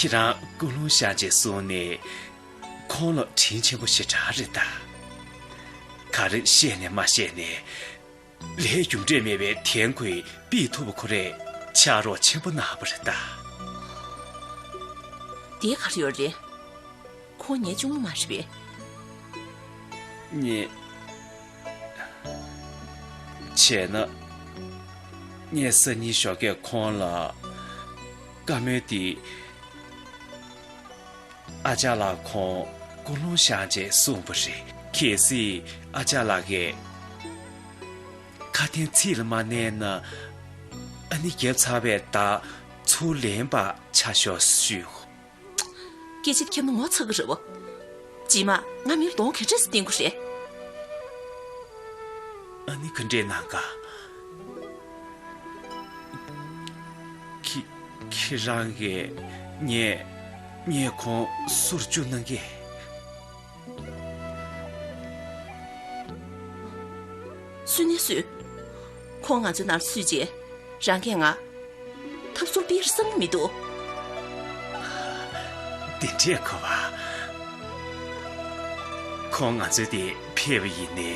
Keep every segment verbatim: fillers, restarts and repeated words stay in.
ཁྱེད་རང་ཀུན་སློང་བཞག་རྗེས་སོང་ནས་ཁོང་ལ་དྲིན་ཆེན་པོ་ཞེ་དྲག་རེད་ད། ག་རེ་བཤད་ནས་མ་བཤད་ནས། ལས་རྒྱུ་འབྲས་མེད་པའི་དན་ཁོས་ཕུད་ཐུབ་པ་ཁོ་རས་ཕྱག་རོགས་ཆེན་པོ་གནང་བ་རེད་ད། དེ་ག་རེ་ཡོད་རེད། ཁོང་ངའི་གཅུང་མོ་མ་རེད་པས། ངས། བྱས་ན། ངས་སང་ཉིན་ཞོགས་ཀས་ཁོང་ལ་བཀའ་མོལ་འདི། ཨ་ཅག་ལགས་ཁོང་ཀུན་སློང་བཞག་རྗེས་གསུངས་པ་རེད། གལ་སྲིད་ཨ་ཅག་ལགས་ཀྱིས་ཁ་དན་ཚིག་ལ་མ་གནས་ན། ཨ་ནི་རྒྱབ་ཚར་བའི་བརྡ་ཚུར་ལེན་པ་བྱ་ཤོག་ཞུ། སྐད་ཆ་ཁྱབ་ན་ངོ་ཚ་གི་རེད་བ། རྗེས་མ་ང་མིར་གདོང་ག་འདྲས་སེ་བསྟན་དགོས་རེད། ཨ་ནི་ག་འདྲས་གནང་ག་ཁྱེད་ཁྱེད་རང་གིས་ངས་ངས་ཁོང་སུར་བཅུག་གནང་གི། སུས་ནས་སུས། ཁོང་ང་ཚོའི་ནང་ལ་ཚུད་རྗེས་རང་གིས་ང་ཐབ་ཚུར་སྤེལ་བསམ་གྱི་མི་འདུག་དེ་འདྲས་གོ་བ། ཁོང་ང་ཚོའི་དེ་ཕེབས་པ་ཡིན་ནའི།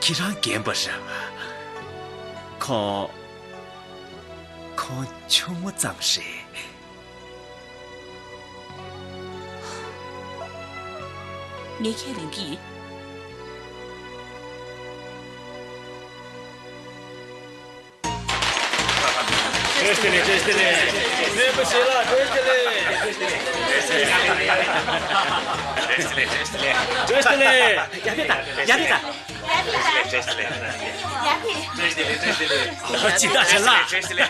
ཁྱེད་རང་རྒན་པ་རེད་བ། ཁོང་ཁོང་ཆུང་མ་ཙམ་རེད། ངས་ཁས་ལེན་གྱི་ཡིན། བཀྲ་ཤིས་བདེ་ལེགས། བཀྲ་ཤིས་བདེ་ལེགས། སྨན་པ་ཞིག་ལ་བཀྲ་ཤིས་བདེ་ལེགས། བཀྲ་ཤིས་བདེ་ལེགས། བཀྲ་ཤིས་བདེ་ལེགས། བཀྲ་ཤིས་བདེ་ལེགས། ཡ་ཕེ་ད། ཡ་ཕེ་ད། ཡ་ཕེ། ཨ་ཅེ་ད་ཆ་ལགས།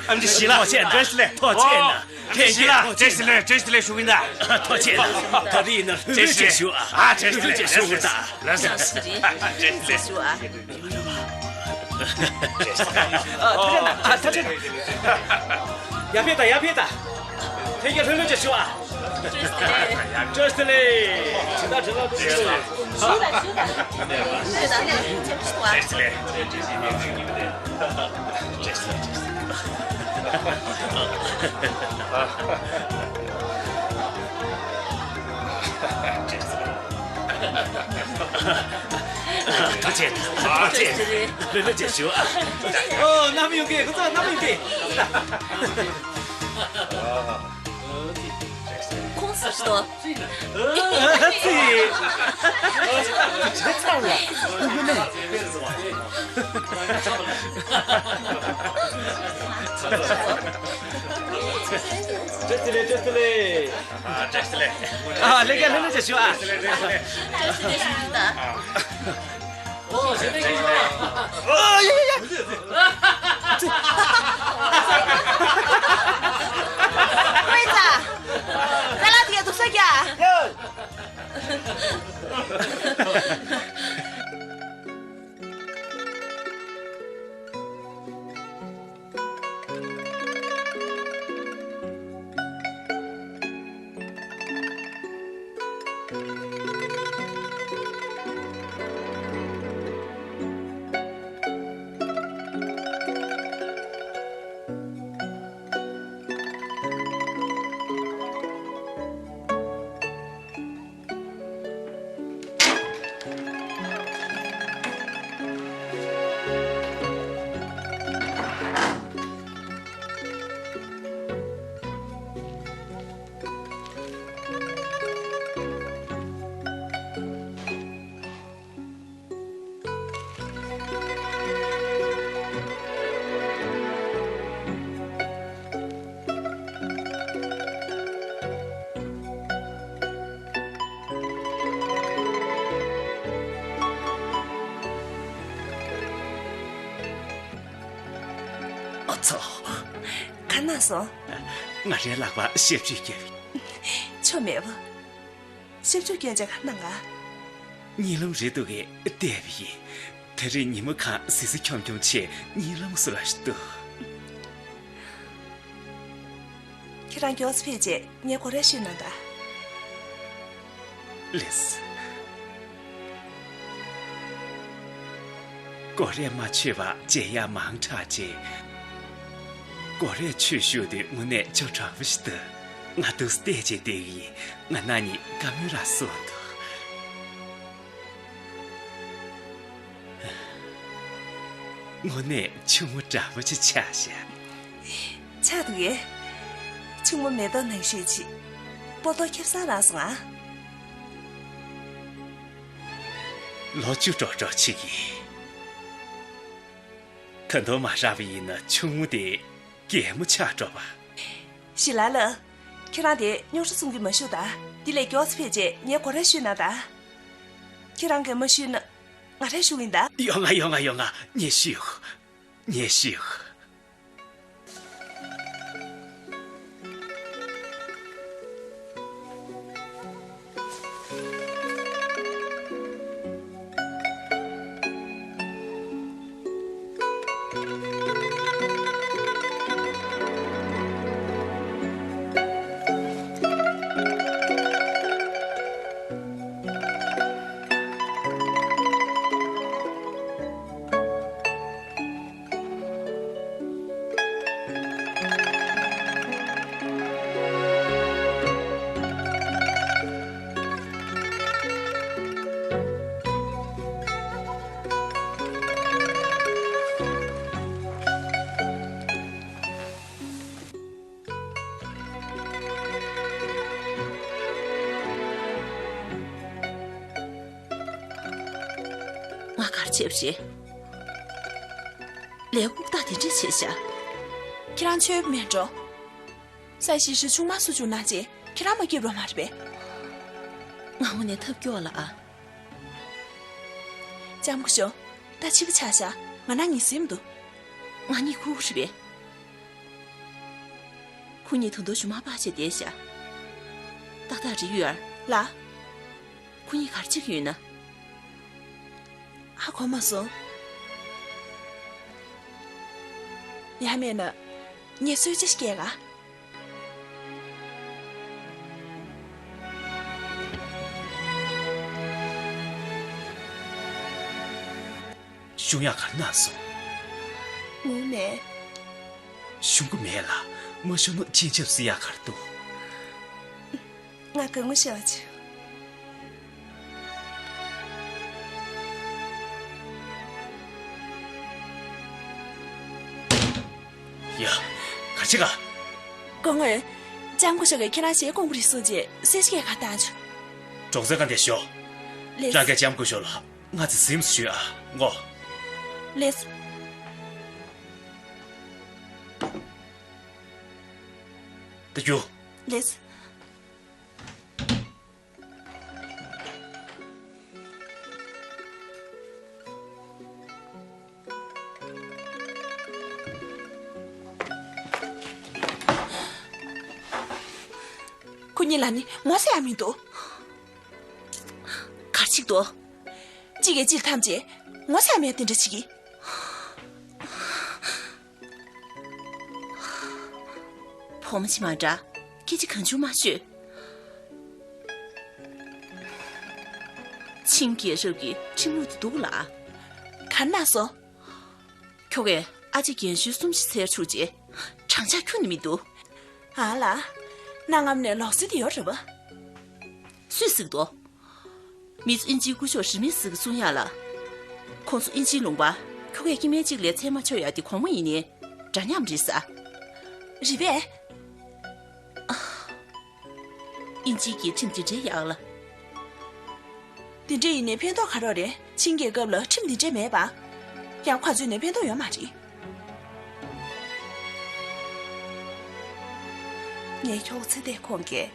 ཨ་མ་ཅི་ཞིག་ལ། ཐོག་ཆེ་ན། ཐོག་ཆེ་ན། ཐོག་ཆེ་ན། ཨ་མ་ཅི་ཞིག་ལ། བཀྲ་ཤིས་བདེ་ལེགས། བཀྲ་ཤིས་བདེ་ལེགས་ཞུ་གི་ཡིན་ད། ཐོག་ཆེ་ན། ད་རེས་ཡིན་ན་ལྷོད་ལྷོད་ཅིག་ཞུ་ཨ། ཨ། བཀྲ་ཤིས་བདེ་ལེགས། ལྷོད་ལྷོད་ཅིག་ཞུ་དགོས་ད། ལགས་སོ། བཀྲ་ཤིས་བདེ་ལེགས། བཀྲ་ཤིས་བདེ་ལེགས་ཞུ་ཨ། ཨ། ཐོག་ཆེ་ན། ཨ། ཐོག་ཆེ་ན། ཡ་ཕེ་ད། ཡ་ཕེ་ད། ཕེ་ཀྱི་ལྷོད་ལྷོད་ཅིག་ཞུ་ཨ། བཀྲ་ཤིས་བདེ་ལེགས། བཀྲ་ཤིས་བདེ་ལེགས། ཇི་ལྟར་དྲི་བ་འདུག་ཞུ། ཞུ་ད། ཞུ་ད། ཞུ་ད། ནས་ཡིན་ཆེན་པོ་ཞུ་ཨ། བཀྲ་ཤིས་བདེ་ལེགས། བཀྲ་ཤིས་བདེ་ལེགས། བཀྲ་ཤིས་བདེ་ལེགས། ཐུགས་རྗེ་ཆེ། ཐུགས་རྗེ་ཆེ། ལྷོད་ལྷོད་ཅིག་ཞུ་ཨ། ཨོ། ནམ་ཡོང་གི། ཁོ་ཚོ་ནམ་ཡོང་གི། ཁོང་སུ་ཞིག་ཏོ། ཨ་ཙི། ཇེ་ཚ་ལ། ཨུ་ནེ། བཀྲ་ཤིས་བདེ་ལེགས། བཀྲ་ཤིས་བདེ་ལེགས། ཨ། ལྷོད་ལྷོད་ཅིག་ཞུ་ཨ། བཀྲ་ཤིས་བདེ་ལེགས་ཞུ་ཡིན་ད། ཨོ། ཞེ་དྲག་ཡིན་ན། ཨོ། ཡ་ཡ་ཡ། ཀུའེ་ཙ། ད་ལ་དེ་འདུག་ས་རྒྱ། ཨ་ཚོ། ག་ན་སོང་། ང་རའི་ལག་པར་ཤབ་ཆུ་བརྒྱབ། ཆོ་མེད་པ། ཤབ་ཆུ་སྐྱོན་ཅེས་ག་ན་ང་། གཉིད་ལམ་རེ་སྡུག་གིས་བལྟས་པ་ཡིན། ད་རེས་ཉི་མ་གང་གཟིགས་གཟིགས་འཁྱོམ་འཁྱོམ་བྱས། གཉིད་ལམ་སུ་ལ་སྡུག་ཁྱེད་རང་མགྱོགས་སུ་ཕེབས་རྗེས་ངས་གོ་རེ་ཤོད་གནང་དང་། ལེས། གོ་རེ་མ་ཆོད་པ་མཇལ་ཡག་མང་དྲགས་རྗེས། གོ་རེ་ཆུ་ཤོད་དུས་དངོས་གནས་ཅུང་དྲང་པོ་ཞིག་འདུག་ང་འདུག་སྟེ་བྱས་བསྡད་ཀྱི་ཡིན། ང་ན་ནི་བཀའ་མོལ་ར་གསུངས་འདུག་དངོས་གནས་ཆུང་མོ་དྲང་པོ་ཅིག་ཆགས་ཤག་ཆགས་འདུག་གས། ཆུང་མོ་མེ་ཏོག་ནང་བཞིན་ཅིག་སྤོ་ཏོ་ཁེབས་སང་རག་སོང་ཨ། ལོ་བཅུ་འགྲོ་འགྲོ་ཅིག་གིས། ད་དུང་མ་རག་པ་ཡིན་ན་ཆུང་མོ་དེ་གད་མོ་ཆགས་འགྲོ་བ། ཞི་ལ་ལགས། ཁྱེད་རང་དེ་རྙོག་དྲ་གསུང་གི་མ་བཞུགས་ད། འདི་ལས་མགྱོགས་ཙམ་ཕེབས་རྗེས་ངའི་སྒོ་ར་ཕྱེ་གནང་ད། ཁྱེད་རང་གིས་མ་ཕྱེ་ན་ང་རང་ཕྱེ་གི་ཡིན་ད། ཡོང་ང་ཡོང་ང་ཡོང་ང་། ངས་ཕྱེ་ཡོང་། ངས་ཕྱེ་ཡོང་། ང་གར་བྱེད་པ་རེད། ལས་ཁུངས་ད་དེ་འདྲས་བྱས་ཤག་ཁྱེད་རང་ཆོས་མེད་འགྲོ། ས་ཞིག་ཞིག་ཆུང་མ་སུ་བཅུག་ན་ཅེ་ཁྱེད་རང་མ་སྐྱིད་རོ་མ་རེད་པས། ང་དངོས་གནས་ཐབས་སྐྱོ་ལ་ཨ། ལྕམ་སྐུ་ཞབས། ད་ཕྱི་པོ་ཆགས་ཤག་ང་ན་ངི་སེམས་འདུག་ང་གཉིད་ཁུག་རེད་པས། ཁོ་གཉིས་ད་དུང་ཞུ་མ་པ་བྱས་བསྡད་ཤག་ཏག་ཏག་རེད་ཡོད་ཨར། ལ། ཁོ་གཉིས་གར་ཅིག་ཡོད་ན། ཧ་གོ་མ་སོང་། ཡ་མེད་ན། ངས་གསོལ་ཇ་ཞིག་སྐྱེལ་ག་གཞུང་ཡག་ག་རེ་གནང་སོང་། ངུ་མེད། གཞུང་གི་མེད་ལ། མ་གཞུང་ནོ་ཅིན་ཆབ་སི་ཡག་ག་རེ་འདུག་ང་ག་ངུ་ཤེས་པ་ཆེ། ཡ། ག་ཅི་ག་སྐུ་ངོ། ལྕམ་སྐུ་ཞབས་ཀྱིས་ཁྱེད་རང་ཞལ་སྐོང་གི་རེད་གསུངས་རྗེས་གསོལ་ཇ་སྐྱེལ་ག་བཏང་བྱུང་། གྲོང་གསེབ་ག་འདི་ཤོག་ལེས། རང་གིས་ལྕམ་སྐུ་ཞབས་ལ་ང་ཚོ་གཟིམས་སུ་ཞུས་ཨ་ངོ་། ལེས། ད་རྒྱུགས། ལེས། ཁོ་གཉིས་ལ་ནི་ངོ་ཚ་ཡག་མི་འདུག་གར་ཅིག་འདུག་གཅིག་གིས་གཅིག་ཐམས་ཅད་ངོ་ཚ་མེད་དེ་འདྲ་བྱེད་ཀྱི། བུ་མོ་ཆེ་མ་འདྲ། སྐད་ཆ་གང་བྱུང་མ་ཤོད། ཆིང་རྒྱལ་རབས་ཀྱི་ཁྲིམས་ལུགས་དེ་འདུག་ལ། ག་ན་སོ། ཁྱོ་གས་ཨ་ཅེ་རྒན་གཞོན་གསུམ་ཞིག་འཚོལ་ཆུག་རྗེས། བྲང་ཆག་ཁྱོན་ནས་མི་འདུག་ཨ་ལ། གནའ་སྔ་མོ་ནས་ལོག་སྲོལ་དེ་ཡོད་རེད་པ། སུས་ཟེར་གི་འདུག་མི་ཚོ་ཨིན་ཇིའི་སྐུ་ཞབས་རིན་མེད་ཟེར་གི་གསུང་ཡག་ལ། ཁོང་ཚོ་ཨིན་ཇིའི་ལུང་པ། ཁྱོ་གས་སྐྱེ་དམན་གཅིག་ལས་འཚོལ་མ་ཆོག་ཡག་དེ་གོང་མ་ཡིན་ནའི་འདྲ་མཉམ་རེད་ས། རེད་པས། ཨིན་ཇིའི་ཁྲིམས་དེ་འདྲའི་ཡག་ལ། དེ་འདྲ་ཡིན་ནའི་ཕན་ཐོགས་ག་རེ་རེད། ཆིང་རྒྱལ་ཁབ་ལ་ཁྲིམས་དེ་འདྲ་མེད་པ། ཡང་ཁ་ཚུད་ནས་ཕན་ཐོགས་ཡོད་མ་རེད། ངའི་ཁྱོ་ག་ཚེ་འདས་ཁོང་གིས་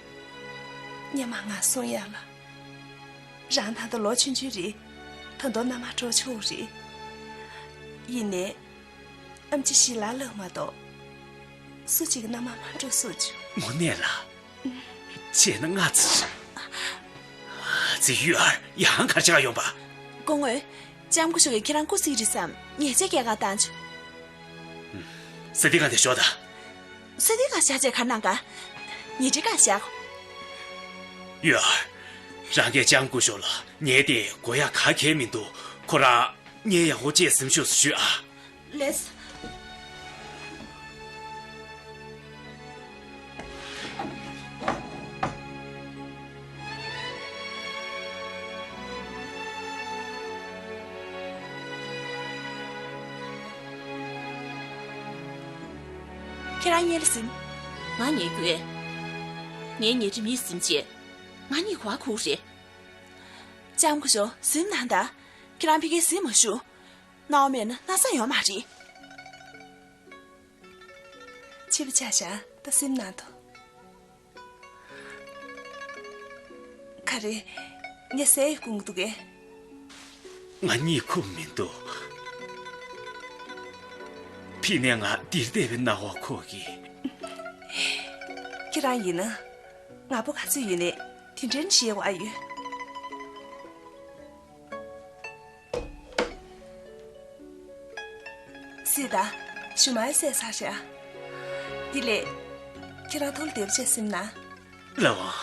སྔོན་མ་ང་གསུང་ཡག་ལ། རང་ད་ལྟ་ལོ་ཆུང་ཆུང་རེད། ད་དུང་མནའ་མ་འགྲོ་ཆོག་རེད། ཡིན་ནའི། ཨམ་ཆི་ཞི་ལ་ལགས་མ་གཏོགས་སུ་གཅིག་མནའ་མ་མ་འགྲོ་གསུངས་བྱུང་། དངོས་གནས་ལ། བྱས་ན་ང་ཚོ། ཙི་ཡུས་ཨར་ཡང་གར་ཆགས་ཡོང་པ། སྐུ་ངོ། ལྕམ་སྐུ་ཞབས་ཀྱིས་ཁྱེད་རང་སྐུ་གཟིགས་རེད་བསམ་ཉལ་ཆས་སྐྱེལ་ག་བཏང་བྱུང་། ས་ཏི་གང་དེ་ཤོག་ད། ས་ཏི་གང་བཞག་བྱས་ག་གནང་ག་ཉལ་ཁྲི་གང་བཞག་ཡུས་ཨར། རང་གིས་ལྕམ་སྐུ་ཞབས་ལ་ཉལ་ཏེ་དགོས་ཡག་ག་གེ་མི་འདུག་ཁོ་རང་ཉལ་ཡག་པོ་བྱས་གཟིམ་ཤོག་ཞུས་ཨ། ལེས། ཁྱེད་རང་གཉིད་ལ་ཟིན། ང་ཉལ་རྒྱུ་ཨེ། ངའི་ཉལ་ཁྲི་མིས་ཟིན་བྱས། ང་གཉིད་ག་པར་ཁུག་རེད། ལྕམ་སྐུ་ཞབས་ཟིན་གནང་དང་། ཁྱེད་རང་ཕ་གིར་ཟིན་མ་བཞུགས། གནང་བ་མེད་ན་ན་ཚ་ཡོང་མ་རེད། ཕྱི་པོ་ཆགས་ཤག་ད་ཟིན་གནང་དང་། ག་རེ། ངས་ཟས་ཡོད་སྐུང་གི་འདུག་གས། ང་གཉིད་ཁུག་མི་འདུག་ཕི་ནས་ང་འདིར་བསྡད་པའི་སྣང་བ་ཁུག་གི། ཁྱེད་རང་ཡིན་ན། ང་པོ་ག་ཚོད་ཡོད་ནས་དེ་འདྲའི་ཞེད་པ་ཡོད། སི་ཏཱ། ཞུ་མའི་སྲས་ཚར་ཤག་དེ་ལས། ཁྱེད་རང་ཐུགས་ལ་བདེ་པོ་བྱས་ཟིན་ན། ལགས་འོང་།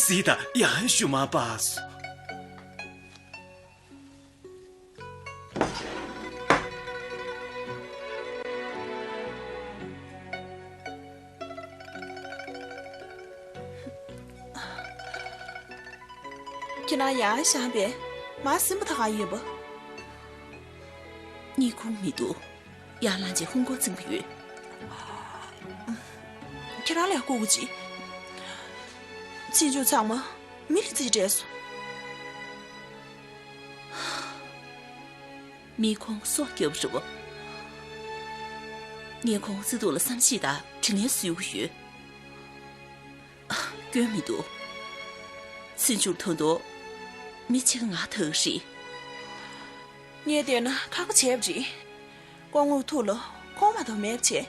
སི་ཏཱ་ཡང་ཞུ་མ་པ་སོང་། ཁྱེད་རང་ཡང་བཤམས་པས། མར་ཟིན་པ་ད་ག་ཡིན་པ། གཉིད་ཁུག་མི་འདུག་ཡར་ལངས་བྱས་ཧུན་སྒོར་འཛིང་གི་ཡོད། ཁྱེད་རང་ལ་ཡང་ལྐུགས་ཀྱི། ཚེས་བཅུ་ཚང་མ་མི་གིས་རྩིས་སྤྲད་སོང་། མི་ཁོང་སྲོག་སྐྱོབ་རེད་པ། ངས་ཁོང་བརྩི་འདུག་ལ་བསམ་ཤེས་དང་དྲིན་ལན་གཟོ་གི་ཡོད། སྐྱོན་མི་འདུག་ཚེས་བཅུར་ད་དུང་མི་གཅིག་ང་ཐུག་རེད། ངས་བལྟས་ན་ཁག་པོ་བྱས་པ་རེད། སྐུ་ངོ་ཐུགས་ལ་ཁོང་མ་གཏོགས་མེད་པ་བྱས།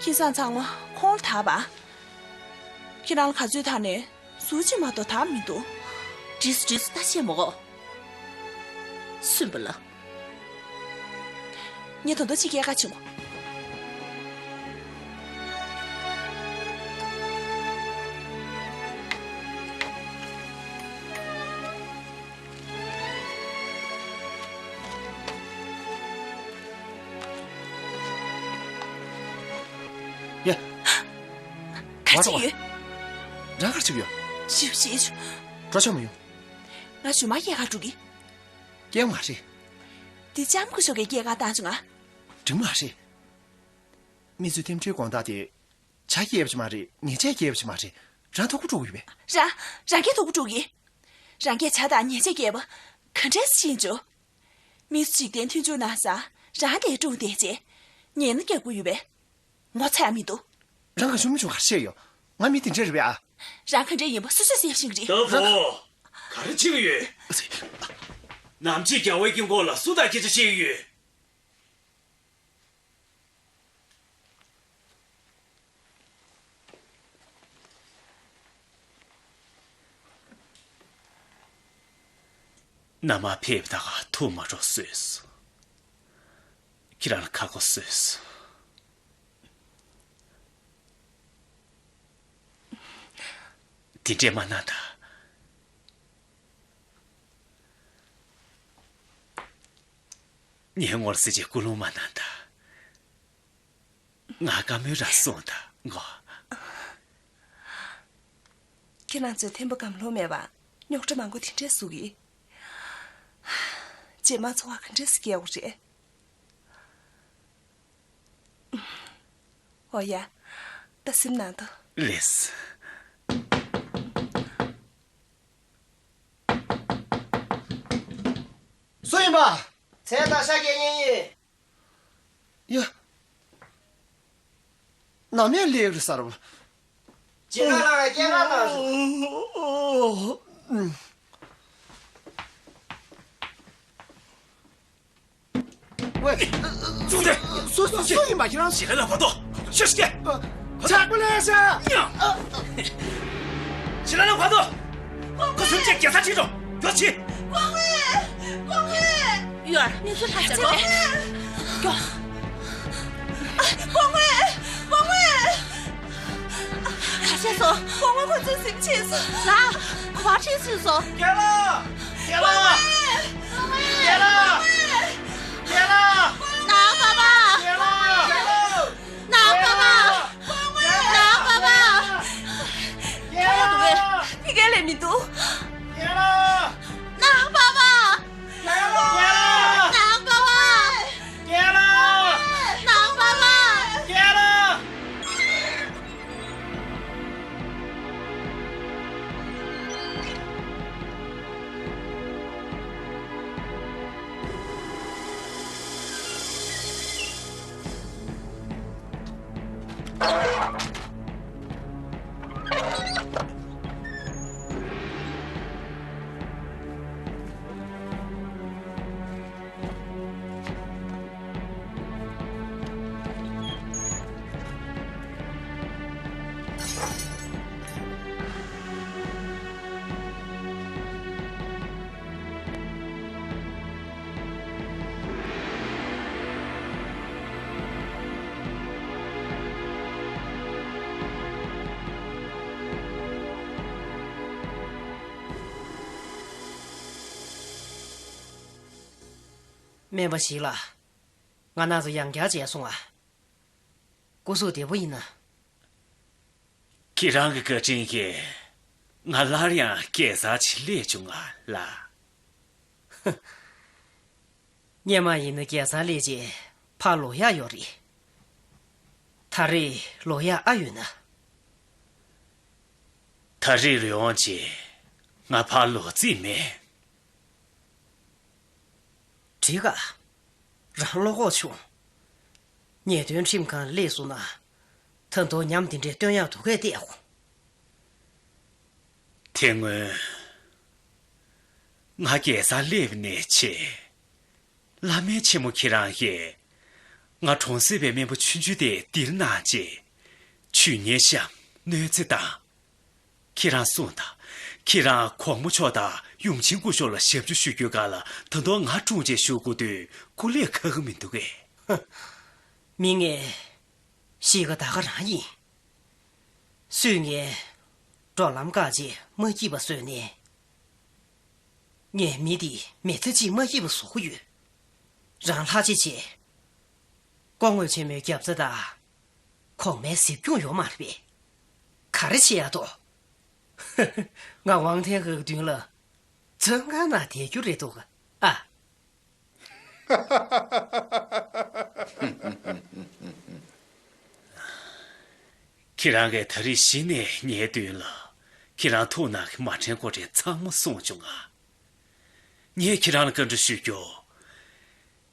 ཁྱིམ་ཚང་ཚང་མ་ཁོང་ལ་བདག་པ། ཁྱེད་རང་ལ་ག་ཚོད་བདག་ནས་ཟུར་གཅིག་མ་གཏོགས་བདག་མི་འདུག་བྲིས་སོ་བྲིས་སོ། ལྟ་ཤེས་མོ། སུན་པ་ལ། ངས་ད་དུང་གཅིག་སྐྱེལ་ག་ཕྱིན་གོ། ཡ། ག་རེ་བྱེད་ཡོད། རང་ག་རེ་བྱེད་ཡོད། ཞིབ་ཞིབ། འགྲོ་ཆོག་མི་ཡོང་། ང་ཞུ་མ་སྐྱེལ་ག་འགྲོ་གི། སྐྱེལ་མ་རེད། འདི་ལྕམ་སྐུ་ཞབས་ཀྱིས་སྐྱེལ་ག་བཏང་བྱུང་ང་། འགྲིག་མ་རེད། མི་ཚོའི་ཐེམ་ཁྲའི་དགོང་དག་དེ། ཇ་སྐྱེལ་བ་ཅིག་མ་རེད། ཉལ་ཆས་སྐྱེལ་བ་ཅིག་མ་རེད། རང་དོ་ཁུར་འགྲོ་གི་ཡོད་པས། རང་། རང་གིས་དོ་ཁུར་འགྲོ་གི། རང་གིས་ཇ་དང་ཉལ་ཆས་སྐྱེལ་བ་ག་འདྲས་ཤེས་བྱུང་། མི་ཚོ་འཇིག་རྟེན་མཐུན་འཇུག་གནང་ས་རང་གིས་སྒྲུང་བསྡད་རྗེས། ཉན་ན་སྐྱག་པ་ཡོད་པས། ངོ་ཚ་ཡག་མི་འདུག་རང་ག་ཞུམ་བྱུང་ག་བཤད་ཡོད། ང་མི་དེ་འདྲ་རེད་པས་ཨ། རང་ག་འདྲ་ཡིན་པ་སོ་སོས་གསལ་ཤེས་ཀྱི་རེད། ཏ་ཕོ། ག་རེ་བྱེད་ཀྱི་ཡོད། ནམ་ཕྱེད་རྒྱལ་བའི་དཀྱིལ་འཁོར་ལ་སུ་དང་སྐད་ཆ་བཤད་ཀྱི་ཡོད། མནའ་མ་ཕེབས་ད་ག་ཐུག་མ་འགྲོ་བཟོས་སོང་། ཁྱེད་རང་ལ་ཁག་པོ་བཟོས་སོང་། དེ་འདྲས་མ་གནང་ད། ངའི་ངོར་ཟེར་བྱས་སྐུ་རླུང་མ་གནང་ད། ང་བཀའ་མོལ་རང་གསུངས་དང་གོ། ཁྱེད་རང་ཚོས་ཐེམ་པོ་སྒམ་ལྷོ་མེད་པ་རྙོག་དྲ་མང་པོ་དེ་འདྲས་བཟོ་གི། རྗེས་མ་འཚོ་བ་ག་འདྲས་སྐྱེལ་དགོས་རེད། འོ་ཡ། ད་གཟིམ་གནང་དང་། ལེགས། སུ་ཡིན་པ། ཚལ་དང་ཤ་རྒྱག་མཁན་ཡིན། ཡ། ནམ་ཡང་ལེགས་རེད་ཟེར་བ། ཇི་ལྟར་ལ་སྐྱེ་ར་དང་། ཝེ། ཙུང་ཐེ། སུ་སུ་སུ་ཡིན་པ་ཁྱེད་རང་། ཞི་ལི་ལ་བར་དོ། ཤོད་ཤིག་གེ། ཇག་པ་ལས་ཤ། ཉ། ཞི་ལི་ལ་བར་དོ། ཁོ་སུན་ཅེ་རྒྱལ་ས་ཁྲིད་འགྲོ། མགྱོགས་ཕྱིན། ཀོང་ཝེ། ཀོང་ཝེ། ཡུལ་ནི་སུ་ལྷ་ཞག་གོ། མགྱོགས། ཀོང་ཝེ། ཀོང་ཝེ། ག་བྱས་སོང་། ཀོང་ཝེ་ཁོ་ཚོས་གཟིམ་ཕྱིན་སོང་། ལགས། ག་པར་ཁྲིད་ཕྱིན་སོང་། རྒན་ལགས། རྒན་ལགས། རྒན་ལགས། རྒན་ལགས། ནང་པ་པ། རྒན་ལགས། ནང་པ་པ། ནང་པ་པ། རྒན་ལགས། ཕ་གི་ལ་མི་འདུག་རྒན་ལགས། ནང་པ་པ། རྒན་ལགས། ནང་པ་པ། སྨན་པ་ཞིག་ལ། ང་རང་ཚོ་ཡང་བསྐྱར་མཇལ་སོང་ཨ། སྐུ་གཟུགས་བདེ་པོ་ཡིན་ན། ཁྱེད་རང་གི་བཀའ་དྲིན་གྱིས་ང་སླར་ཡང་རྒྱལ་སར་ཅིག་སླེབས་བྱུང་ང་ལགས། སྔོན་མ་ཡིན་ན་རྒྱལ་སར་སླེབས་རྗེས་ཕར་ལོག་ཡག་ཡོད་རེད། ད་རེས་ལོག་ཡག་ཨ་ཡོད་ན། ད་རེས་ལོག་ཡོང་རྗེས་ང་ཕར་ལོག་རྩིས་མེད། འགྲིག་ག། རང་བློ་ཁོག་ཆུང་། ཉེས་དོན་ཁྲིམས་ཁང་སླེབས་སོང་ན། ད་དུང་ཉམས་འདི་འདྲའི་སྟོན་ཡག་འདུག་གས་བལྟས་ཨོ། དེ་སྔོན། ང་རྒྱལ་སར་སླེབས་ནས་བྱས། བླ་སྨན་ཆེན་མོ་ཁྱེད་རང་གིས། ང་གྲོང་གསེབ་པའི་སྨན་པ་ཆུང་ཆུང་དེ་འདིར་གནང་རྗེས། ཇུས་ཉེས་ཤམ་གནོད་འཚེ་བཏང་། ཁྱེད་རང་གསུངས་དང་། ཁྱེད་རང་གོང་མ་མཆོག་དང་ཡུམ་ཆེན་སྐུ་ཞབས་ལ་ཞབས་ཕྱི་ཞུ་རྒྱུའི་སྒང་ལ་ད་དུང་ང་དྲུང་ཆེ་ཞུ་དགོས་དུས་སྐུ་ལས་ཁག་གི་མི་འདུག་གས། མི་ངས་གཤིས་ཀ་ད་ག་རང་ཡིན། སུས་ངའི་འགྲོ་ལམ་བཀག་རྗེས་མ་སྐྱིད་པ་བཟོས་ནས། ངས་མི་འདི་མི་ཚེ་གཅིག་མ་སྐྱིད་པ་བཟོ་གི་ཡོད། རང་ལྷག་ཆེ་བྱས། སྐུ་ངོ་ཆེན་མོའི་རྒྱབ་རྩ་དང་། གོང་མའི་གཟིགས་སྐྱོང་ཡོད་མ་རེད་པས། ག་རེ་བྱེད་ཡག་འདུག་ང་ཝང་ཐེན་ཧེ་གི་མདུན་ལ་བཙོན་ཁང་ནང་བསྡད་རྒྱུ་རེད་འདུག་ག་ཨ། ཁྱེད་རང་གིས་ད་རེས་གཞི་ནས་ངའི་མདུན་ལ་ཁྱེད་རང་ཐུགས་ནང་གི་མ་དྲན་དགོས་དྲན་ཚང་མ་གསུངས་བྱུང་ང་། ངས་ཁྱེད་རང་ལ་བཀའ་འདྲི་ཞུ་རྒྱུ།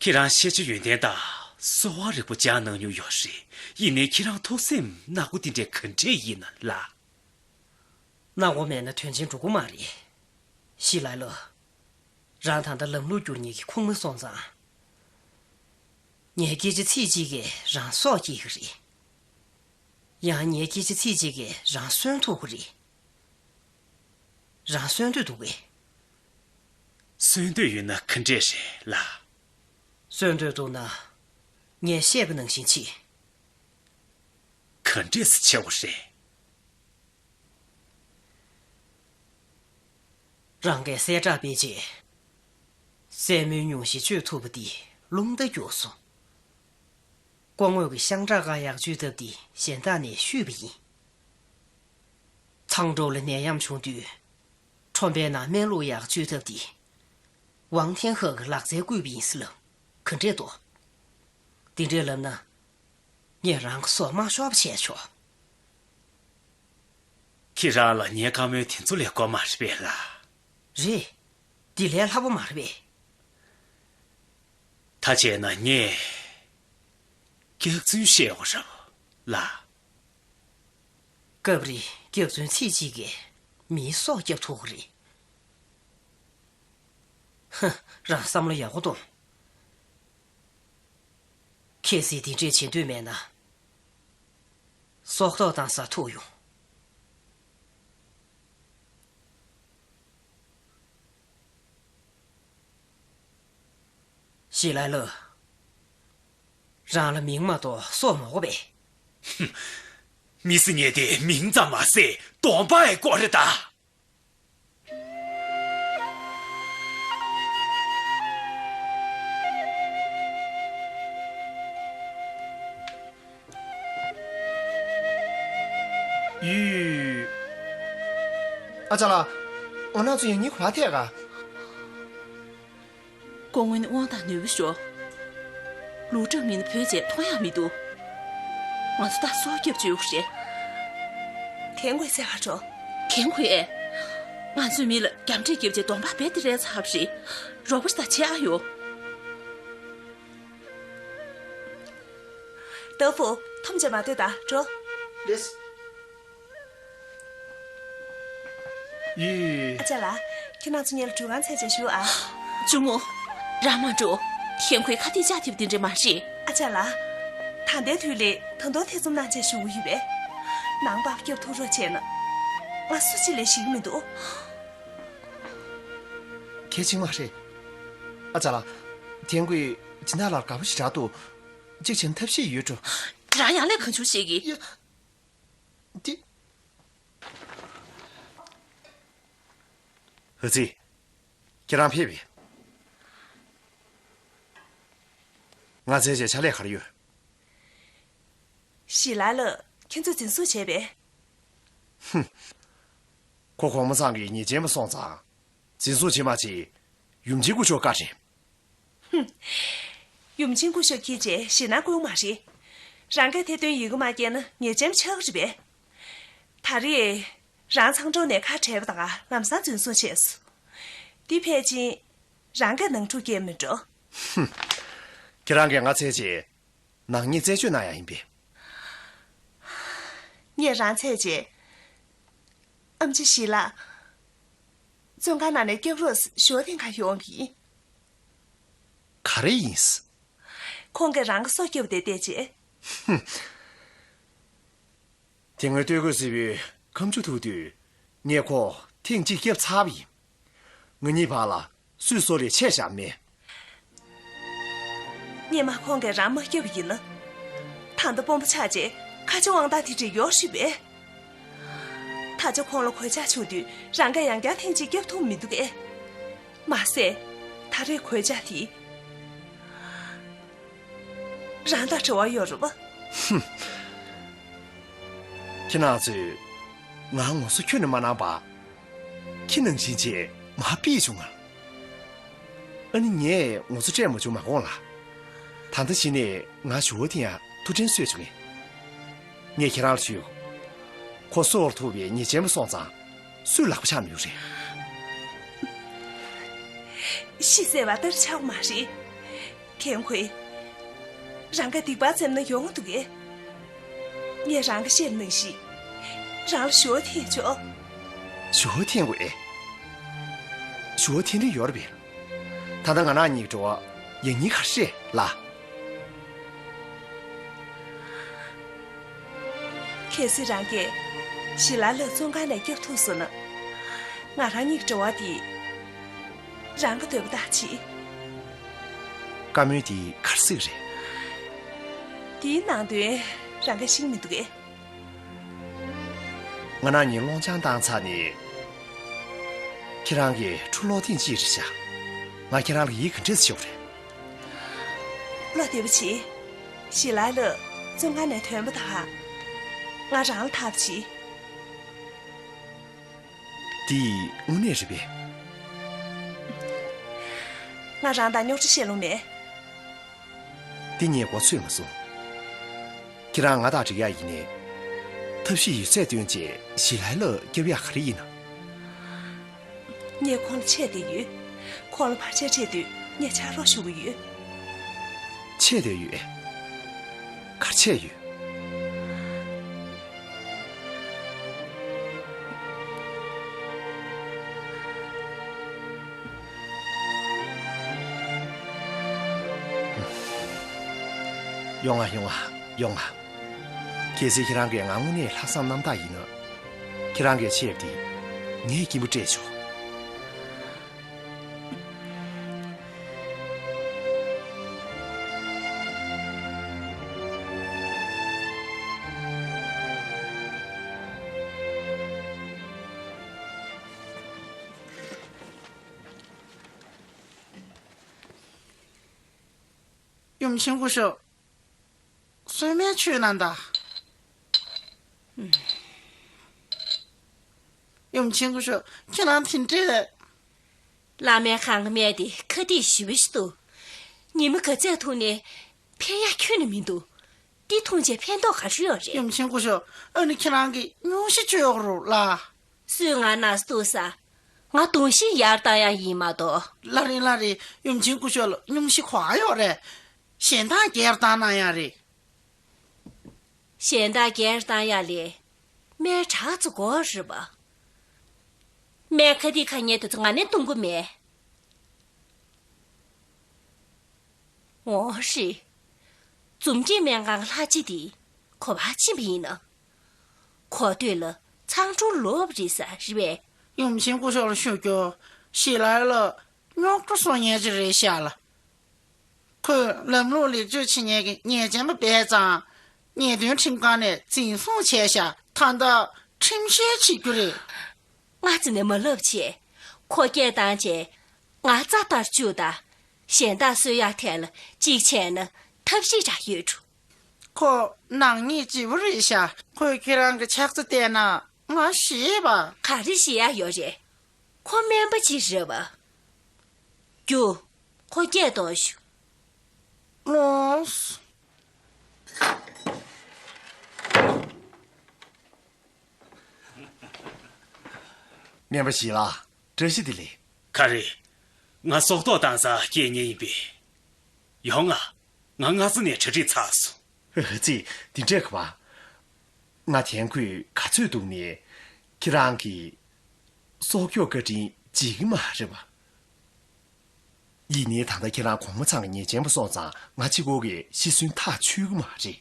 ཁྱེད་རང་ཤེས་བྱ་ཡོན་ཏན་དང་གསོ་བ་རིག་པ་སྦྱངས་གནང་མྱོང་ཡོད་རེད། ཡིན་ནའི་ཁྱེད་རང་ཐུགས་སེམས་ནག་པོ་དེ་འདྲ་ག་འདྲས་ཡིན་ན་ལགས། ནག་པོ་མེད་ན་དོན་ཆེན་འགྲོ་གི་མ་རེད། ཞི་ལའི་ལོ། རང་ད་ལྟ་ལམ་ལུགས་བསྒྱུར་མཁན་གྱི་ཁུངས་མ་སོང་ཙང་། ངའི་སྐད་ཆ་ཚིག་གཅིག་གིས་རང་སྲོག་སྐྱེལ་གྱི་རེད། ཡང་ངའི་སྐད་ཆ་ཚིག་གཅིག་གིས་རང་གསོན་ཐུབ་ཀྱི་རེད། རང་གསོན་འདོད་འདུག་གས། གསོན་འདོད་ཡོད་ན་ག་འདྲས་རེད་ལགས། གསོན་འདོད་འདུག་ན། ངས་བཤད་པ་ནང་བཞིན་བྱེད། ག་འདྲས་སེ་བྱེད་དགོས་རེད། རང་གིས་གསལ་བསྒྲགས་སྤེལ་རྗེས། སྲས་མོའི་སྙུང་གཞི་བཅོས་ཐུབ་པ་འདི་རླུང་རྟ་རྒྱུགས་སོང་། སྐུ་ངོ་གི་ཤང་ཁྲག་ཁ་ཡག་བཅོས་ཐབས་འདི་གཞན་དག་ནས་བཤུས་པ་ཡིན། མཚང་སྒྲོག་ལ་ནད་ཡམས་བྱུང་དུས། ཁྲོམ་པའི་ནང་སྨན་བླུགས་ཡག་བཅོས་ཐབས་འདི། ཝང་ཐེན་ཧེ་གི་ལག་རྩལ་བཀོལ་བ་ཡིན་ཟེར་ལབ། ག་འདྲས་འདུག་འདི་འདྲས་ལབ་ན། ངས་རང་གི་སྲོག་མ་ཤོར་བ་བྱས་ཆོག་ཁྱེད་རང་ལ་ངའི་བཀའ་མོལ་དེ་ཚོ་ལས་དགོས་མ་རེད་པས་ལགས། རེད། འདི་ལས་སླ་པོ་མ་རེད་པས། ད་བྱས་ན་ངས་སྐྱག་རྫུན་བཤད་དགོས་རེད་ལགས། སྐབས་རེ་སྐྱག་རྫུན་ཚིག་གཅིག་གིས་མིའི་སྲོག་སྐྱབས་ཐུབ་ཀྱི་རེད། ཧ། རང་བསམ་བློ་ཡག་པོ་གཏོང་། གལ་སྲིད་འདི་འདྲས་བྱེད་འདོད་མེད་ན། སྲོག་ཐོག་བཏང་ས་ཐུག་ཡོང་། ཞི་ལའི་ལོ། རང་ལ་མིང་མ་གཏོགས་སྲོག་མ་དགོས་པས། མི་ཟེར་མཁན་དེ་མིང་ཙམ་མ་ཟད་གདོང་པ་ཡང་དགོས་རེད་ད། ཡུས། ཨ་ཅག་ལགས། འོ་ན་ཚོ་ཡང་ཉིན་གུང་ལ་ཐད་ག་སྐུ་ངོ་ནི་དབང་ཐང་ནོར་བུ་ཤོར། ལུའུ་ཀྲང་མིན་ནི་བུད་རྗེས་མཐོང་ཡག་མི་འདུག་ང་ཚོ་ད་སྲོག་སྐྱབས་བཅོལ་དགོས་རེད། ཐན་གོས་ཟེར་བ་འགྲོ། ཐན་གོས་ཨེ། ང་ཚོའི་མི་ལ་རྒྱབ་འདྲེ་བརྒྱབ་རྗེས་གདོང་པ་རྦད་དེ་རལ་ཚར་བ་རེད། རོགས་པ་ཞིག་ད་བྱེད་ཨ་ཡོ། ཏོ་ཧྥུ། འཐོམ་བྱས་མ་སྡོད་ད་འགྲོ། ལེས། ཡི། ཨ་ཅག་ལགས། ཁྱེད་རང་ཚོ་ངེད་ལ་འགྲུལ་ཁང་ཚད་ཅིག་ཞུ་ཨ། ཇོ་མོ། རང་མ་འགྲོ། ཐན་གོས་ཁ་གཏད་བཅག་ཐེབས་དེ་འདྲ་མ་རེད། ཨ་ཅག་ལགས། ད་ལྟའི་དུས་ལས་ད་དུང་ཐེ་ཚོམ་གནང་བྱས་བཞུགས་ཀྱི་ཡོད་པས། ནང་པར་སྐྱོབ་ཐུབ་རོགས་བྱས་ན། ང་སུ་གཅིག་ལས་ཤེས་ཀྱི་མི་འདུག་གལ་ཆེན་མ་རེད། ཨ་ཅག་ལགས། ཐན་གོས་སྦྱིན་བདག་ལགས་དགའ་པོ་ཞེ་དྲག་འདུག་གཅིག་བྱས་ན་ཐབས་ཤེས་ཡོད་འགྲོ། རང་ཡང་ལས་གང་བྱུང་བཤད་ཀྱི། ཡ། འདི། ཧུ་ཙི། ཁྱེད་རང་ཕེབས་པས། ང་བཙལ་བྱས་ཕྱག་ལས་ག་རེ་ཡོད། ཞི་ལ་ལགས་ཁྱེད་ཚོས་འཛིན་བཟུང་བྱས་པས། ཁོ་གོང་མ་ཚང་གི་ཉེས་ཅན་པ་སོང་ཙང་འཛིན་བཟུང་བྱེད་མ་བྱེད་ཡུམ་ཆེན་སྐུ་ཞབས་བཀའ་དྲིན། ཧུམ། ཡུམ་ཆེན་སྐུ་ཞབས་ཁྱེད་ཀྱིས་ཞེད་སྣང་སྐུལ་མ་རེད། རང་གིས་ཐེར་འདོན་ཡི་གེ་མ་བསྐྱལ་ན་ཉེས་ཅན་པ་ཆགས་ཀྱི་རེད་པས། ད་རེས་རང་ཚང་གྲོང་ནས་ཁ་བྲལ་བ་དང་ལམ་སང་འཛིན་བཟུང་བྱས་སོང་། འདི་ཕལ་ཆེར་རང་གིས་ནང་འཁྲུག་སྐྱེལ་མི་འགྲོ། ཧུམ། ཁྱེད་རང་གིས་ང་བཙལ་རྗེས་ནག་ཉེས་རྩད་གཅོད་གནང་ཡག་ཡིན་པས། ངས་རང་བཙལ་རྗེས། ཨེམ་ཆི་ཞི་ལགས་བཙོན་ཁང་ནང་ནས་སྐྱོབ་རོགས་ཞུ་བ་ཐེངས་ཁ་ཡོང་གི་ཡིན། ག་རེ་ཡིན། ཁོང་གིས་རང་གི་སྲོག་སྐྱོབ་དེ་བལྟས་རྗེས། དེ་སྔོན་སྟོད་གོས་སེར་པོས་ཁ་མཆུ་ཐུག་དུས་ངས་ཁོ་ཐེངས་གཅིག་སྐྱོབ་ཚར་བ་ཡིན། ང་གཉིས་བར་ལ་སུས་སྲོག་ལས་ཆད་བཞག་མེད། སྔོན་མ་ཁོང་གིས་རང་མ་སྐྱོབ་པ་ཡིན་ན། ད་ལྟ་དཔོན་པོ་ཆགས་རྗེས་ཁ་ཆེ་དབང་ཐང་དེ་འདྲ་ཡོད་སྲིད་པས། ད་ཆ་ཁོང་ལ་གོད་ཆག་བྱུང་དུས་རང་གིས་ཡང་བསྐྱར་ཐེངས་གཅིག་སྐྱོབ་ཐུབ་མི་འདུག་གས། མ་ཟད། ད་རེས་གོད་ཆག་དེ། རང་དང་འབྲེལ་བ་ཡོད་རེད་པ། ཧུམ། ཁྱེད་རང་ཚོས་ང་ངོ་སོ་ཁྱོན་ནས་མ་གནང་བར། ཁྱི་ནང་བཞིན་བྱས་མར་ཕུད་བྱུང་ང་། ཨ་ནི་ངས་ངོ་ཚ་སྤྲད་མ་བྱུང་མ་དགོངས་ལ། ད་ལྟ་གཞི་ནས་ང་ཞུ་བ་དེ་ཡང་ཐུགས་དྲན་གསོས་བྱུང་ངས། ངས་ཁྱེད་རང་ལ་ཞུ། ཁོ་སྲོག་ལ་ཐུག་པའི་ཉེས་ཅན་པ་སོང་ཙང་སུས་ལག་པ་འཆང་མི་ཡོང་རེད། ཤི་ཟེར་བ་ལྟར་ཆགས་མ་རེད། ཐེན་ཁོས། རང་ག་སྡིག་པ་བཙེམ་ན་ཡོང་འདུག་གས། ངས་རང་ག་བཤད་ནང་བཞིན། རང་ལ་ཞུ་བ་འཐེན་ཆོག་ཞུ་བ་འཐེན་དགོས་ཨེ། ཞུ་བ་འཐེན་རིན་ཡོད་རེད་པས། ད་ལྟ་ང་རང་གཉིས་འགྲོ་བ་ཡང་སྙིང་ཁར་བཤད་ལ། གལ་སྲིད་རང་གིས་ཞི་ལ་ལགས་བཙོན་ཁང་ནས་སྐྱོབ་ཐུབ་སོང་ན། ང་རང་གཉིས་འགྲོ་བ་འདི། རང་གི་འདོད་པ་ལྟར་བྱེད། བཀའ་མོལ་འདི་ག་རེ་ཟེར་གི་རེད། འདིའི་ནང་དོན་རང་གིས་ཤེས་མི་འདུག་གས། ང་རང་གཉིས་སློང་ཆང་བཏང་ཚར་ནས། ཁྱེད་རང་གིས་ཕྲུ་གུ་ལོག་ཐེངས་གཅིག་རེད་ཤག་ང་ཁྱེད་རང་ལ་ཡིད་ག་འདྲས་ཆེ་བ་རེད། བློ་བདེ་པོ་བྱེད། ཞི་ལ་ལགས་བཙོན་ཁང་ནས་ཐོན་པ་དང་། ང་རང་ལ་ཐག་པ་བྱེད། འདི་དངོས་གནས་རེད་པས། ང་རང་དང་རྙོག་དྲ་བཤད་ལུགས་མེད། འདི་ངས་མགོ་ཚོས་མ་སོང་། ཁྱེད་རང་ང་དང་འགྲིག་ཡག་ཡིན་ནའི། ཐབས་ཤེས་ཡོད་ཚད་བཏོན་བྱས་ཞི་ལའི་ལག་སྐྱོབ་ཡག་ག་རེ་ཡིན་ན། ངས་ཁོང་ལ་ཆད་བསྡད་ཡོད། ཁོང་ལ་བར་ཆད་སྤྲད་དུས་ངས་ཕྱག་རོགས་ཞུ་གི་ཡོད། ཆད་བསྡད་ཡོད་ཨེ། ག་རེ་ཆད་ཡོད། ཡོང་ང་ཡོང་ང་ཡོང་ང་། གལ་སྲིད་ཁྱེད་རང་གིས་ང་དངོས་གནས་ལྷག་བསམ་རྣམ་དག་ཡིན་ན། ཁྱེད་རང་གིས་ཆད་པ་དེ་ངས་སྐྱིད་པོ་སྤྲད་ཆོག་ཡུམ་ཆེན་སྐུ་ཞབས། གསོལ་སྨན་མཆོད་གནང་དང་། ཡུམ་ཆེན་སྐུ་ཞབས་ཁྱེད་རང་དེ་འདྲས། བླ་མའི་ཁང་གི་སྨན་དེ་ཁ་གཏད་ཞེ་པོ་ཞིག་འདུག་ཉི་མ་ག་ཚད་འཐུང་ནའི་ཕན་ཡག་ཁྱོན་ནས་མི་འདུག་འདི་འཐུང་བྱས་ཕན་ཐོགས་ག་རེ་ཡོད་རེད། ཡུམ་ཆེན་སྐུ་ཞབས་ཨ་ནི་ཁྱེད་རང་གིས་སྙུང་གཞི་བཅོས་དགོས་རེད་ལ། སུས་ང་ན་ཟུག་ཟ། ང་གདོང་ཤིང་ཡར་བཏང་ཡག་ཡིན་མ་གཏོགས། ལགས་རེད་ལགས་རེད། ཡུམ་ཆེན་སྐུ་ཞབས་ལ་སྙུང་གཞི་ག་པར་ཡོད་རེད། གཞན་དག་སྒེར་བཏང་གནང་ཡག་རེད། གཞན་དག་སྒེར་བཏང་ཡག་ལས། སྨན་དྲག་ཙམ་དགོས་རེད་པ། སྨན་ཁ་ཏིག་ཁ་ཉལ་དེ་ཚོ་ང་ནས་གཏོང་གི་མེད། འོ་རེད། འཛུམ་སྐྱིད་སྨན་ཁང་གི་ལྷ་རྗེ་དེ་ག་པར་ཕྱིན་པ་ཡིན་ན། གོ་ཐོས་ལ་ཚང་འཕྲུལ་ལོག་པ་རེད་ཟེར་རེད་པས། ཡུམ་ཆེན་སྐུ་ཞབས་ལ་ཞུ་རྒྱུ། ཞི་ལའི་ལགས་རྙོག་དྲ་བཟོ་མཁན་ཅིག་རེད་ཤག་ལ། ཁོས་ལམ་ལུགས་ལེགས་བཅོས་བྱེད་མཁན་གྱི་ཉེས་ཅན་པ་སྦས་ཙང་། ཉེས་དོན་ཁྲིམས་ཁང་ནས་འཛིན་བཟུང་བྱས་ཤག་ད་ལྟ་ཁྲིམས་བཤེར་བྱེད་རྒྱུ་རེད། ང་རྩ་ནས་མ་ལབ་བྱས། ཁོ་སྐད་བཏང་བྱས། ང་རྩ་ལྟར་བཅུག་དང་། གཞན་དག་གསོད་ཡག་ཐད་ལ་གཅིག་བྱས་ན། ཐབས་ཤེས་རག་ཡོད་འགྲོ། ཁོ་ནག་ཉེས་ལྗིད་པོ་རེད་ཤག་ཁོས་ཁྱེད་རང་གི་ཕྱག་རྩལ་བལྟས་ན་ང་ཞེད་པ། ག་རེ་ཞེད་ཡག་ཡོད་རེད། ཁོ་སྨན་པ་ཅིག་རེད་པ། རྒྱུགས། ཁོ་སྐད་གཏོང་ཤོག་ལོངས། སྨན་པ་ཞིག་ལ་བཀྲ་ཤིས་བདེ་ལེགས། ག་རེ། ང་སྲོག་ཐོག་བཏང་ས་སྐྱེལ་མཁན་ཡིན་པས། ཡོང་ང་། ང་སྔ་ས་ནས་གྲ་སྒྲིག་ཚར་སོང་། ཨ་ཙི། དེ་འདྲས་ག་པ། ང་དེང་ཁོས་ག་ཚོད་འདུག་ནས་ཁྱེད་རང་གི་སྲོག་སྐྱོབ་བཀའ་དྲིན་བརྗེད་ཀྱི་མ་རེད་པ། ཡིན་ནའི་ད་ལྟ་ཁྱེད་རང་གོང་མ་ཚང་གི་ཉེས་ཅན་པ་སོང་ཙང་ང་གཅིག་པོ་གིས་ཤི་གསོན་ཐག་ཆོད་ཀྱི་མ་རེད།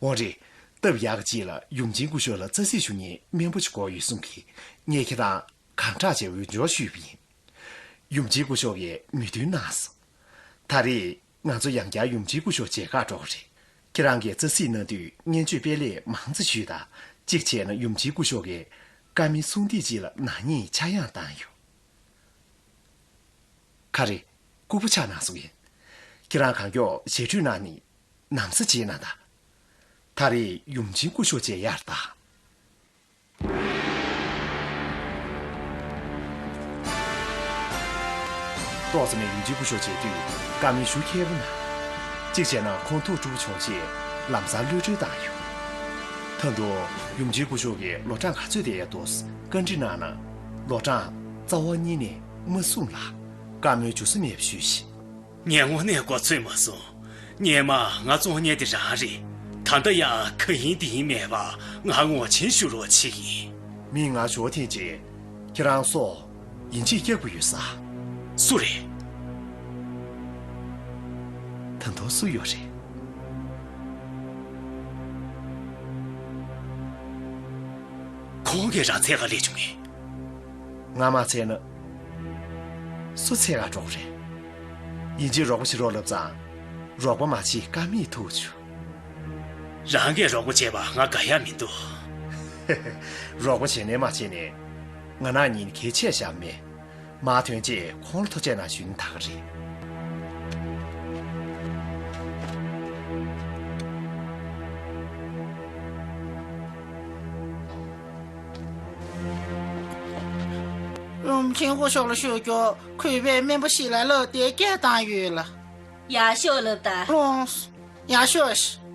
འོ་རེད། སྟབས་ཡག་གི་རྗེས་ལ་ཡུམ་ཆེན་སྐུ་ཞབས་ལ་རྩ་གཟིགས་ཞུ་མཁན་སྨན་པ་ཅིག་དགོས་ཡོད་གསུང་གིས། ངས་ཁྱེད་རང་གང་དྲག་བྱས་འོས་སྦྱོར་ཞུས་པ་ཡིན། ཡུམ་ཆེན་སྐུ་ཞབས་ཀྱིས་མོས་མཐུན་གནང་སོང་། ད་རེས་ང་ཚོ་ཡང་བསྐྱར་ཡུམ་ཆེན་སྐུ་ཞབས་མཇལ་ཁར་འགྲོ་གི་རེད། ཁྱེད་རང་གིས་རྩ་གཟིགས་གནང་དུས་སྙན་བརྒྱུད་དཔེ་ལེགས་མང་ཙམ་ཞུས་དང་། གཅིག་བྱས་ན་ཡུམ་ཆེན་སྐུ་ཞབས་ཀྱིས་བཀའ་མོལ་གསུང་དེབ་ཅིག་ལ་ནག་ཉེས་ཆག་ཡང་བཏང་ཡོད། ག་རེ། ལྐུགས་པ་ཆགས་གནང་སོང་ཡིན། ཁྱེད་རང་གང་མགྱོགས་ཞལ་འཕྲོས་གནང་ནས་ན་བཟའ་བརྗེས་གནང་དང་། ད་རེས་ཡུམ་ཆེན་སྐུ་ཞབས་མཇལ་ཡག་གདའ། ཏོག་ཙམ་ནས་ཡུམ་ཆེན་སྐུ་ཞབས་མཇལ་དུས་བཀའ་མོལ་ཞུ་མཁས་པོ་གནང་། གཅིག་བྱས་ན་ཁོང་ཐུགས་སྤྲོ་པོ་བྱུང་རྗེས་ལམ་སང་གློད་གྲོལ་བཏང་ཡོད། ད་དུང་ཡུམ་ཆེན་སྐུ་ཞབས་ཀྱིས་ལོ་གྲངས་ག་ཚོད་བསྡད་ཡག་འདུག་བཀའ་འདྲི་གནང་ན། ལོ་གྲངས་རྩ་བ་ཉིད་ནས་མ་གསུངས་ལ། བཀའ་མོལ་འཇུག་ས་མེད་པ་ཞུས་ཤིང་། ངས་དངོས་གནས་མགོ་ཚོས་མ་སོང་། སྔོན་མ་ང་བཙོང་མཁན་དེ་རང་རེད། ད་ལྟ་ཡང་གང་ཡིན་དེ་ཡིན་མེད་པ་ང་ངོ་ཆེན་ཞུ་རོགས་བྱེད་ཀྱི་ཡིན། མི་ང་ཞོ་ཐེན་ཅེ། ཁྱེད་རང་སོ། ཡིན་གཅིག་སྐྱག་པ་ཡོད་ས། སུ་རེད། ད་དུང་སུ་ཡོད་རེད། ཁོང་གིས་རང་འཚོལ་ག་སླེབས་བྱུང་ངས། ང་མ་འཚོལ་ན། སུ་འཚོལ་ག་འགྲོ་གི་རེད། ཡིན་གཅིག་རོགས་པ་བྱེད་རོགས་ལབ་ཙང་། རོགས་པ་མ་བྱེད་ཀ་མེད་ཐུག་བྱུང་། རང་གིས་རོགས་པ་བྱས་པ་ང་དགའ་ཡག་མི་འདུག་རོགས་པ་བྱས་ནས་མ་བྱས་ནས། ང་ནག་ཉེས་གལ་ཆེ་བཞག་མེད། མ་ཐོན་རྗེས་ཁོང་ལ་ཐུགས་རྗེ་གནང་ཞུས་ན་ད་ག་རེད། ཡུམ་ཆེན་སྐུ་ཞབས་ལ་ཞུ་རྒྱུ། གུས་པས་སྨན་པ་ཞི་ལ་ལགས་དེ་སྐད་བཏང་ཡོད་ལ། ཡག་ཤོས་ལབ་ད། ལོངས། ཡག་ཤོས་ཤིག་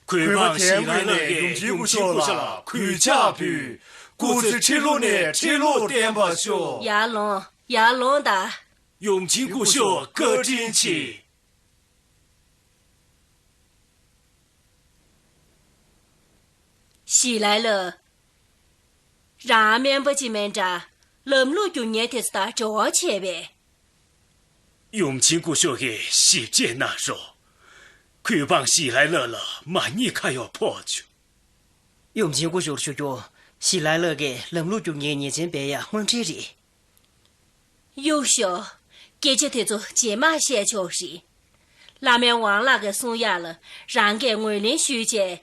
གུས་པ་དེ་ངོས་ནས་ཡུམ་ཆེན་སྐུ་ཞབས་ལ་གུས་ཕྱག་ཕུལ། སྐུ་ཚེ་ཁྲི་ལོ་ནས་ཁྲི་ལོ་བརྟན་པར་ཤོག་ཡར་ལོངས། ཡར་ལོངས་དང་། ཡུམ་ཆེན་སྐུ་ཞབས་བཀའ་དྲིན་ཆེ། ཞི་ལའི་ལགས། རང་སྨན་པ་ཅིག་མིན་འདྲ། ལམ་ལུགས་རྒྱུག་མཁན་དེ་ཚོ་དང་འབྲེལ་བ་བྱས་པས། ཡུམ་ཆེན་སྐུ་ཞབས་ཀྱིས་ཞིབ་དཔྱད་གནང་རོགས། གུས་པ་ཞི་ལའི་ལགས་ལ་མ་ཉེས་ཁ་གཡོག་ཕོག་བྱུང་། ཡུམ་ཆེན་སྐུ་ཞབས་ཞུ་རྒྱུ། ཞི་ལའི་ལགས་ཀྱིས་ལམ་ལུགས་རྒྱུག་མཁན་ཉེས་ཅན་སྤེལ་ཡག་དངོས་འབྲེལ་རེད། གཡུག་ཞོག་སྐད་ཆ་དེ་ཚོ་རྗེས་མ་བཤད་ཆོག་རེད། བླ་སྨན་ཝང་ལགས་ཀྱིས་གསུང་ཡག་ལ་རང་གིས་ངོས་ལེན་ཞུས་བྱས།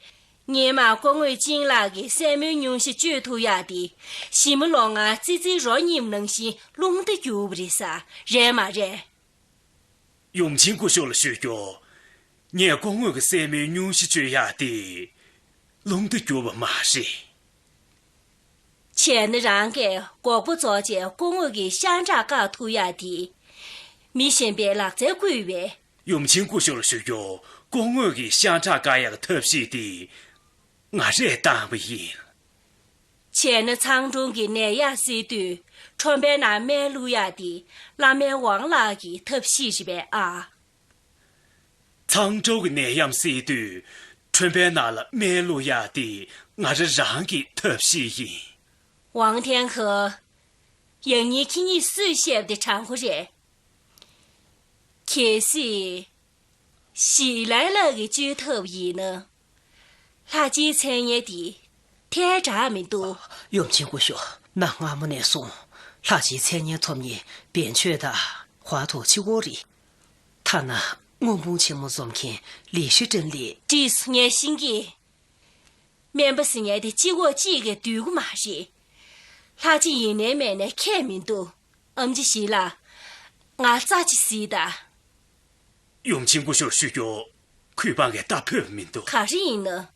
སྔོན་མ་སྐུ་ངོ་ཅིང་ལགས་ཀྱི་སྲས་མོའི་སྙུང་གཞི་བཅོས་ཐུབ་ཡག་དེ། ཞི་མོ་ལོ་ང་ཙི་ཙིའི་རོ་མཉེས་པ་ནང་བཞིན་རླུང་རྟ་རྒྱུག་པ་རེད་ས། རེད་མ་རེད། ཡུམ་ཆེན་སྐུ་ཞབས་ལ་ཞུ་རྒྱུ། ངས་སྐུ་ངོ་གི་སྲས་མོའི་སྙུང་གཞི་བཅོས་ཡག་དེ། རླུང་རྟ་རྒྱུག་པ་མ་རེད། བྱས་ན་རང་གིས་མགོ་སྐོར་རྫོགས་རྗེས་སྐུ་ངོ་གི་ཤ་ཁྲག་བཀག་ཐུབ་ཡག་དེ། མི་གཞན་པའི་ལག་རྩལ་བསྐུལ་བས། ཡུམ་ཆེན་སྐུ་ཞབས་ལ་ཞུ་རྒྱུ། སྐུ་ངོ་གི་ཤ་ཁྲག་བཀག་ཡག་གི་ཐབས་ཤེས་དེ། ང་རས་བཏང་བ་ཡིན། བྱས་ན་ཚང་ཀྲོའུ་གི་ནད་ཡམས་སེལ་དུས་ཁྲོན་པའི་ནང་སྨན་བླུག་ཡག་དེ་བླ་སྨན་ཝང་ལགས་ཀྱི་ཐབས་ཤེས་རེད་པས་ཨ། ཚང་ཀྲོའུ་གི་ནད་ཡམས་སེལ་དུས་ཁྲོན་པའི་ནང་ལ་སྨན་བླུག་ཡག་དེ་ང་རང་རང་གི་ཐབས་ཤེས་ཡིན། ཝང་ཐེན་ཧེ། ཡང་སྙིང་ཁྱེད་གཉིས་སུས་བཤད་པ་དེ་དྲང་པོ་རེད། གལ་སྲིད། ཞི་ལའི་ལགས་ཀྱིས་བཅོས་ཐུབ་ཡིན་ན། ལྷ་རྗེའི་མཚན་སྙན་དེ་ཐལ་དྲགས་མི་འདུག་ཡུམ་ཆེན་སྐུ་ཞབས། གནའ་སྔ་མོ་ནས་བཟུང་ལྷ་རྗེའི་མཚན་སྙན་ཐོབ་མཁན་བན་ཆོས་དང་ཧྭ་ཐོག་ཆི་ཧོ་རེད། ཐ་ན་སྔོན་འབུམ་ཆེན་མོ་འཛོམས་མཁན་ལི་ཤི་ཀྲིན་ལི། ཀྲིས་ངས་ཤེས་ཀྱི། སྨན་པ་ཟེར་མཁན་དེ་སྤྱི་ཁོག་གཅིག་གིས་སྡོད་ཀྱི་མ་རེད། ལྷ་རྗེ་ཡིན་ནའི་མེད་ནའི་ཁྱད་མི་འདུག་ཨམ་ཆི་ཞིག་ལ། ང་རྩ་ཅིག་གཟིགས་དང་། ཡུམ་ཆེན་སྐུ་ཞབས་ཞུ་རྒྱུ། གུས་པ་ངས་ད་ཕོད་པ་མི་འདུག་ག་རེ་ཡིན་ན།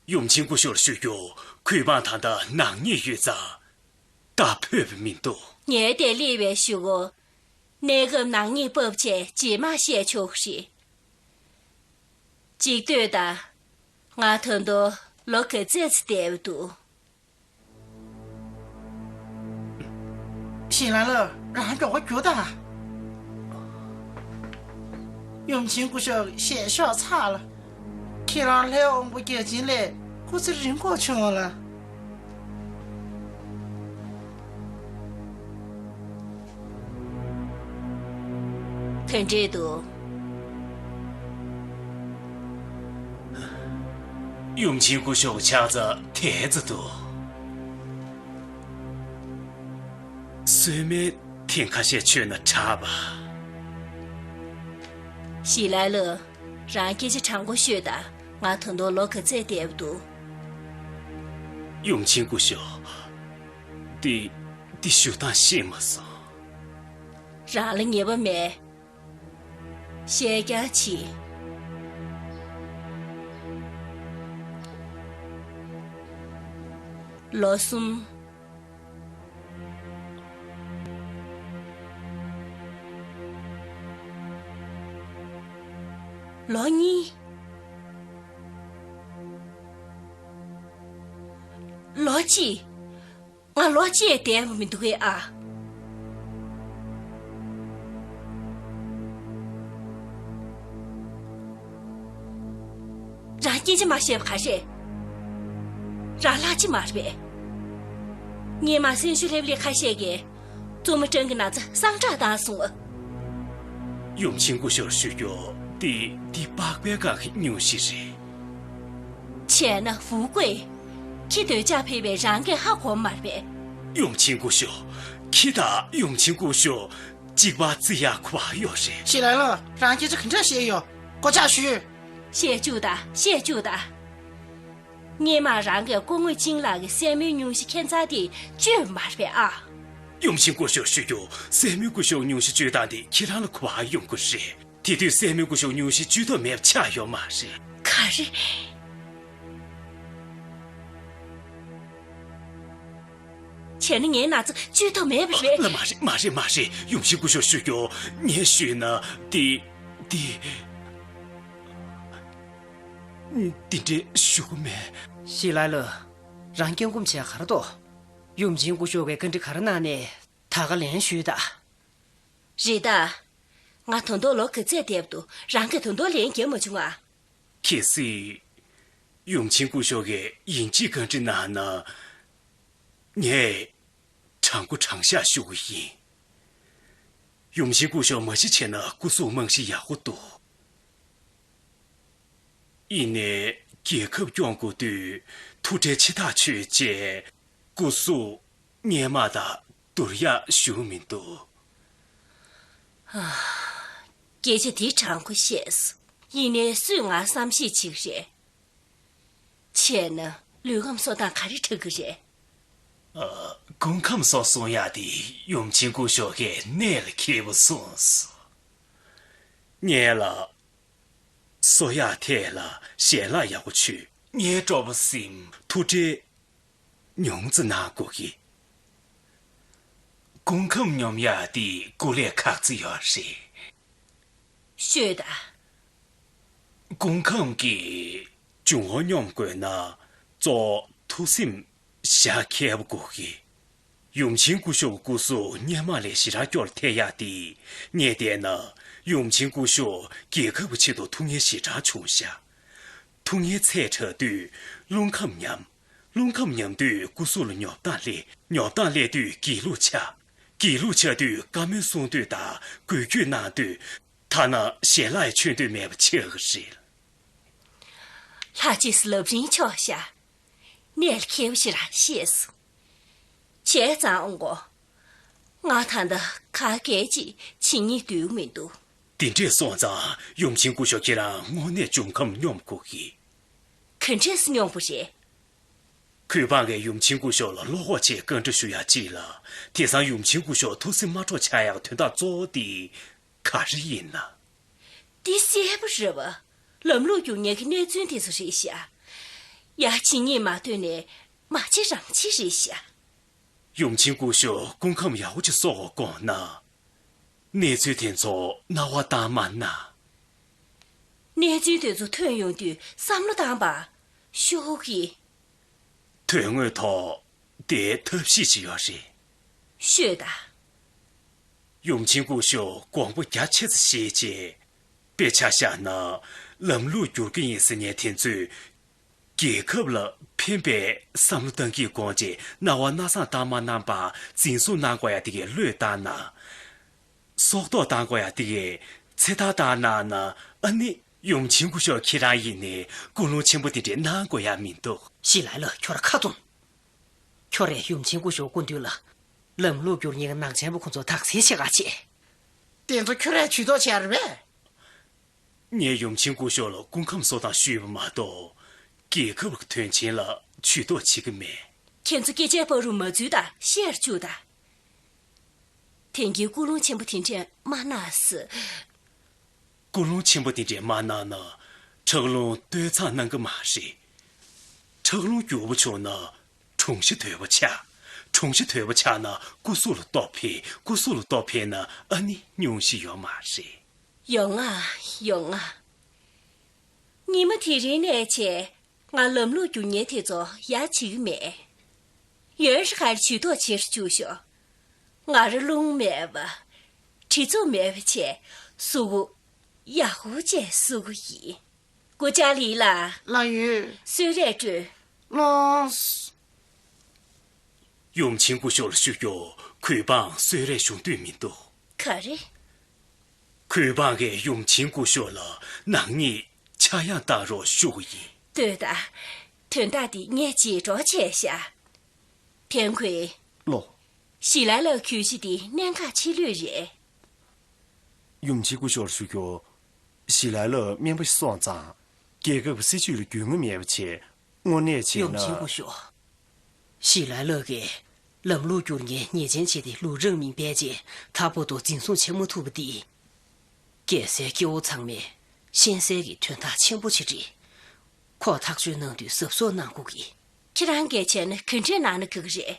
ཡུམ་ཆེན་སྐུ་ཞབས་ཞུ་རྒྱུ། གུས་པ་ད་ལྟ་ནག་ཉེས་ཡོད་ཙང་། ད་ཕོད་པ་མི་འདུག་ངས་དེ་སླེབས་པའི་གཞུག་གུ། གནས་སྐབས་ནག་ཉེས་བབས་བྱས་རྗེས་མ་བཤད་ཆོག་རེད། གཅིག་ལྟོས་དང་། ང་ད་དུང་ལོ་ག་ཚད་ཙམ་བསྡད་པ་འདུག་ཞིག་ལ་ལ་རང་མགྱོགས་པོ་རྒྱུགས་དང་། ཡུམ་ཆེན་སྐུ་ཞབས་ཞལ་ཤོག་ཚར་ལ། ཁྱེད་རང་ལྷའི་དབང་པོ་བརྒྱ་བྱིན་ལས་སྐུ་ཚེ་རིང་པོ་བྱུང་ལ། ག་འདྲས་འདུག་ཡུམ་ཆེན་སྐུ་ཞབས་ཕྱག་རྩ་དལ་ཙམ་འདུག་གསོལ་སྨན་ཐེངས་ཁ་ཤས་མཆོད་ན་དྲག་པ། ཞིག་ལ་ལ། རང་སྐད་ཆ་དྲང་པོ་ཤོད་དང་། ང་ད་དུང་ལོ་ག་ཚད་བསྡད་པ་འདུག་ཡུམ་ཆེན་སྐུ་ཞབས། འདི། འདི་ཞུ་སྟངས་ཤེས་མ་སོང་། རང་ལ་ངེས་པ་མེད། བཤད་རྐྱང་བྱེད། ལོ་གསུམ། ལོ་གཉིས། ལོ་གཅིག་ང་ལོ་གཅིག་བསྡད་པ་མི་འདུག་གས་ཨ། རང་སྐད་ཆ་མ་བཤད་པ་ག་རེད། རང་ལྷག་ཅི་མ་རེད་པས། སྔོན་མ་སེམས་ཤུགས་ལྷེབ་ལེ་ཁ་ཤས་ཀྱིས་གཙུག་མ་ཀྲང་གི་ན་ཚ་སངས་དྲག་བཏང་སོང་ཨ། ཡུམ་ཆེན་སྐུ་ཞབས་ཞུ་རྒྱུ་འདི་འདི་པགས་པའི་སྒང་གི་སྙུང་གཞི་རེད། བྱས་ན་ཧྥུ་ཀུའེ། ཁྱི་འདོད་ཆགས་ཕེབས་པའི་རང་སྐད་ཧ་གོ་མ་རེད་པས། ཡུམ་ཆེན་སྐུ་ཞབས། ཁྱི་དང་ཡུམ་ཆེན་སྐུ་ཞབས། གཅིག་པ་བརྩི་ཡག་གོ་བ་ཡོད་རེད། ཞིག་ལ་ལ་རང་སྐད་ཆ་ག་འདྲ་བཤད་ཡོད། སྐོར་ཆག་ཞུས། བཤད་བཅུག་དང་བཤད་བཅུག་དང་། སྔོན་མ་རང་གིས་སྐུ་ངོ་ཅིང་ལགས་ཀྱི་སྲས་མོའི་སྙུང་གཞི་ཁྱད་མཚར་དེ་བཅོས་མ་རེད་པས་ཨ། ཡུམ་ཆེན་སྐུ་ཞབས་ཞུ་རྒྱུ། སྲས་མོའི་སྐུ་ཞབས་སྙུང་གཞི་བཅོས་སྟངས་དེ་ཁྱེད་རང་ལ་གོ་བ་ཡོང་གི་རེད། དེ་དུས་སྲས་མོའི་སྐུ་ཞབས་སྙུང་གཞི་བཅོས་ཐབས་མེད་པ་ཆགས་ཡོད་མ་རེད། ག་རེ། བྱས་ན་ངའི་ན་ཚ་བཅོས་ཐབས་མེད་པ་རེད། ལ་མ་རེད་མ་རེད་མ་རེད། ཡུམ་ཆེན་སྐུ་ཞབས་ཞུ་རྒྱུ། ངས་ཞུས་ན་དེ་དེ། འདི་འདྲའི་ཞུ་གི་མེད། ཞིག་ལ་ལ། རང་སྐྱོན་སྐུམ་བྱས་ག་རེ་འདུག་ཡུམ་ཆེན་སྐུ་ཞབས་ཀྱིས་བཀའ་འདྲི་ག་རེ་གནང་ནས་ད་ག་ལན་ཞུས་ད། རེད་ད། ང་ད་དུང་ལོ་ག་ཚད་བསྡད་པ་འདུག་རང་གིས་ད་དུང་ལན་རྒྱག་མ་བྱུང་ཨ། གལ་སྲིད། ཡུམ་ཆེན་སྐུ་ཞབས་ཀྱིས་དབྱིན་ཇིའི་བཀའ་འདྲི་གནང་ན། ངས་དྲང་པོ་དྲང་བཞག་ཞུ་གི་ཡིན། ཡུམ་ཆེན་སྐུ་ཞབས་མ་གཞི་བྱས་ན་སྐུ་གཟུགས་རྨང་གཞི་ཡག་པོ་འདུག་ཡིན་ནའི་རྒྱལ་ཁབ་སྐྱོང་དགོས་དུས་ཐུགས་ཁྲལ་ཆེ་ཐག་ཆོད་བྱས། སྐུ་གཟུགས་སྔོན་མ་དང་བསྡུར་ཡག་ཞུ་མི་འདུག་སྐད་ཆ་འདི་དྲང་པོ་བཤད་སོང་། ཡིན་ནའི་སུས་ང་བསམ་ཤེས་བྱེད་ཀྱི་རེད། བྱས་ན་ལུས་ཁམས་གསོ་སྟངས་ག་རེ་དྲག་གི་རེད། ཨ། སྐུ་ཁམས་གསོ་གསུང་ཡག་དེ་ཡུམ་ཆེན་སྐུ་ཞབས་ཀྱིས་གནད་ལ་འཁེལ་བ་གསུངས་སོང་། ངས་ལ། གསོ་ཡག་ཐད་ལ་ཞལ་ལག་ཡག་པོ་མཆོད། ངའི་སྤྲོ་པོ་སེམས་ཐུགས་ཁྲལ་ཉུང་ཙམ་གནང་དགོས་ཀྱི། སྐུ་ཁམས་སྙོམས་ཡག་དེ་སྐུ་ལས་ཁག་ཙམ་ཡོད་རེད། ཤོད་དང་། སྐུ་ཁམས་ཀྱི་འབྱུང་བ་སྙོམས་དགོས་ན་གཙོ་བོ་ཐུགས་སེམས་བཞག་མཁས་པོ་དགོས་ཀྱི། ཡུམ་ཆེན་སྐུ་ཞབས་སྐུ་གཟུགས་སྔོན་མ་ལས་ཞེ་དྲག་སྐྱོ་ལ་ཐལ་ཡག་དེ། ངས་བལྟས་ན་ཡུམ་ཆེན་སྐུ་ཞབས་རྒྱལ་ཁབ་ཀྱི་ཆེད་དུ་ཐུགས་ངལ་ཞེ་དྲག་བྱུང་ཤག་ཐུགས་ངལ་ཚད་དྲགས་དུས་རླུང་ཁམས་ཉམས། རླུང་ཁམས་ཉམས་དུས་སྐུ་གཟུགས་ལ་ཉོབ་ཐང་སླེབས། ཉོབ་ཐང་སླེབས་དུས་སྒྱིད་ལུག་ཆགས། སྒྱིད་ལུག་ཆགས་དུས་བཀའ་མོལ་གསུང་འདོད་དང་འགུལ་སྐྱོད་གནང་འདོད། ཐ་ན་ཞལ་ལག་མཆོད་འདོད་མེད་པ་ཆགས་ཀྱི་རེད། ལྷ་རྗེས་སུ་ལབ་རིན་ཆོག་ཤག་གནད་ལ་འཁེལ་བ་ཞིག་རང་ཤེས་སོང་། བྱས་ཙང་ཨོང་གོ། ང་ད་ལྟ་ག་གས་ཅིག་བྱེད་སྙིང་འདོད་མི་འདུག་དེ་འདྲས་སོང་ཙང་ཡུམ་ཆེན་སྐུ་ཞབས་ཁྱེད་རང་དངོས་གནས་འབྱུང་ཁམས་སྙོམས་དགོས་ཀྱི། ག་འདྲས་སེ་སྙོམས་པ་རེད། གུས་འབངས་ཀྱིས་ཡུམ་ཆེན་སྐུ་ཞབས་ལ་བློ་ཁོག་ཆེ་བཀའ་འདྲི་ཞུ་ཡག་ཅིག་ལ། དེང་སང་ཡུམ་ཆེན་སྐུ་ཞབས་ཐུགས་སེམས་མ་འཕྲོག་ཆགས་ཡག་དོན་དག་གཙོ་བོ་དེ་ག་རེ་ཡིན་ན། འདི་གསལ་པོ་རེད་བ། ལམ་ལུགས་བསྒྱུར་མཁན་གྱི་གནས་ཚུལ་དེ་ཚོ་རེད་ཤག་ཡ་ཕྱི་གཉིས་མ་ཐོན་ནས་མ་བྱེད་རང་བྱེད་རེད་ཤག་ཡུམ་ཆེན་སྐུ་ཞབས་སྐུ་ཁམས་ཡག་པོ་ཅིག་གསོ་དགོས་དགོངས་ན། གནས་ཚུལ་དེ་ཚོ་སྣང་བ་བཏང་མ་གནང་། གནས་ཚུལ་དེ་ཚོ་ཐོན་ཡོང་དུས་བསམ་བློ་བཏང་བ། ཤོག་གི། དོན་དངོས་ཐོག་དེའི་ཐབས་ཤེས་ཅིག་ཡོད་རེད། ཤོད་ད། ཡུམ་ཆེན་སྐུ་ཞབས་དགོངས་པ་རྒྱ་ཆེ་ཙམ་བཞེས་རྗེས། དཔེ་ཆ་བཞག་ན་ལམ་ལུགས་བསྒྱུར་གྱི་ཡིན་ཟེར་མཁན་དེ་ཚོས། རྒྱལ་ཁབ་ལ་ཕན་པའི་བསམ་བློ་བཏང་གི་དགོངས་བྱས་སྣང་བ་སྣང་བཟང་བཏང་མ་གནང་པ་འཛིན་བཟུང་གནང་དགོས་ཡ་དེ་གའི་བློས་བཏང་ན། སྲོག་ཐོག་བཏང་དགོས་ཡ་དེ་གའི་ཚེ་ཐར་བཏང་གནང་ན། ཨ་ནི་ཡུམ་ཆེན་སྐུ་ཞབས་ཁྱེད་རང་ཡིན་ནའི་ཀུན་སློང་ཆེན་པོ་དེ་འདྲས་གནང་དགོས་ཡ་མི་འདུག་ཞི་ལའི་ལགས་ཁྱོད་ར་ཁ་བཙུམ། ཁྱོད་རས་ཡུམ་ཆེན་སྐུ་ཞབས་སྐུ་མདུན་ལ་ལམ་ལུགས་བསྒྱུར་མཁན་གྱི་ནག་ཅན་པོ་ཁོ་ཚོ་དག་སེལ་བྱེད་ག་བྱེད། དེ་ཚོ་ཁྱོད་རས་ཇུས་གཏོགས་བྱས་རེད་པས། ངས་ཡུམ་ཆེན་སྐུ་ཞབས་ལ་སྐུ་ཁམས་གསོ་སྟངས་ཞུས་པ་མ་གཏོགས། རྒྱལ་ཁབ་ཀྱི་དོན་ཆེན་ལ་ཇུས་གཏོགས་བྱེད་ཀྱི་མེད། ཁྱེད་ཚོ་སྐད་ཆའི་བར་རུ་མ་འཛུལ་དང་བཤད་བཅུག་དང་། དེང་གི་ཀུན་སློང་ཆེན་པོ་དེ་འདྲས་མ་གནང་ཟེར། ཀུན་སློང་ཆེན་པོ་དེ་འདྲས་མ་གནང་ན། ཁྲག་རླུང་སྟོད་འཚངས་གནང་གི་མ་རེད། ཁྲག་རླུང་འགྱུར་བ་བྱུང་ན། གྲུང་ཤ་དོད་པོ་ཆགས། གྲུང་ཤ་དོད་པོ་ཆགས་ན་སྐུ་གཟུགས་ལ་སྟོབས་འཕེལ། སྐུ་གཟུགས་ལ་སྟོབས་འཕེལ་ན་ཨ་ནི་སྙུང་གཞི་ཡོད་མ་རེད། ཡོང་ང་། ཡོང་ང་། ཉི་མ་དེ་རིང་ནས་བྱས་ང་ལམ་ལུགས་བསྒྱུར་མཁན་དེ་ཚོ་ཡ་བྱེད་ཀྱི་མེད། ཡོན་ཧྲི་ཁའི་ཇུས་གཏོགས་བྱེད་རུ་བཅུག་ཤོག་ང་རང་རླུང་མེད་པ། གྲི་མཚོ་མེད་པ་བྱས་གཟུགས་པོ་ཡག་པོ་བྱས་བཟོ་གི་ཡིན། སྐུ་བཅར་ལི་ལགས། ལགས་ཡོད། གསོལ་རས་སྤྲོད། ལགས། ཡུམ་ཆེན་སྐུ་ཞབས་ལ་ཞུ་རྒྱུ། གུས་འབངས་གསོལ་རས་ཞུ་འདོད་མི་འདུག་ག་རེ། གུས་འབངས་ཀྱིས་ཡུམ་ཆེན་སྐུ་ཞབས་ལ་ནག་ཉེས་ཆག་ཡང་བཏང་རོགས་ཞུ་གི་ཡིན། ལྟོས་དང་། དོན་དག་འདི་ངས་བརྗེད་འགྲོ་བྱས་ཤག་ཕན་ཁོས། ལོ། ཞི་ལའི་ལགས་གྱོད་གཞི་འདི་གནད་འགག་ཆེ་ལོས་རེད། ཡུམ་ཆེན་སྐུ་ཞབས་ལ་ཞུ་རྒྱུ། ཞི་ལའི་ལགས་སྨན་པ་ཞིག་སོང་ཙང་། རྒྱལ་ཁབ་ཀྱི་སྲིད་ཇུས་ལ་རྒྱུས་མངའ་མེད་པ་བྱས། དངོས་གནས་བྱས་ན། ཡུམ་ཆེན་སྐུ་ཞབས། ཞི་ལའི་ལགས་ཀྱིས་ལམ་ལུགས་བསྒྱུར་མཁན་ཉེས་ཅན་བྱས་ཏེ་ལུས་རང་མིང་སྤེལ་རྗེས་མཐའ་བར་དུ་འཛིན་བཟུང་བྱེད་མ་ཐུབ་པ་འདིས། རྒྱལ་སའི་སྐྱེ་བོ་ཚང་མས་ཤེས་གསལ་གྱི་དོན་དག་ཆེན་པོ་ཞིག་རེད། ཁོ་ཐག་གཅོད་གནང་དུས་གཟབ་གཟབ་གནང་དགོས་ཀྱི། ཁྱེད་རང་གིས་བྱས་ན་ག་འདྲས་གནང་ན་དགའ་གི་རེད།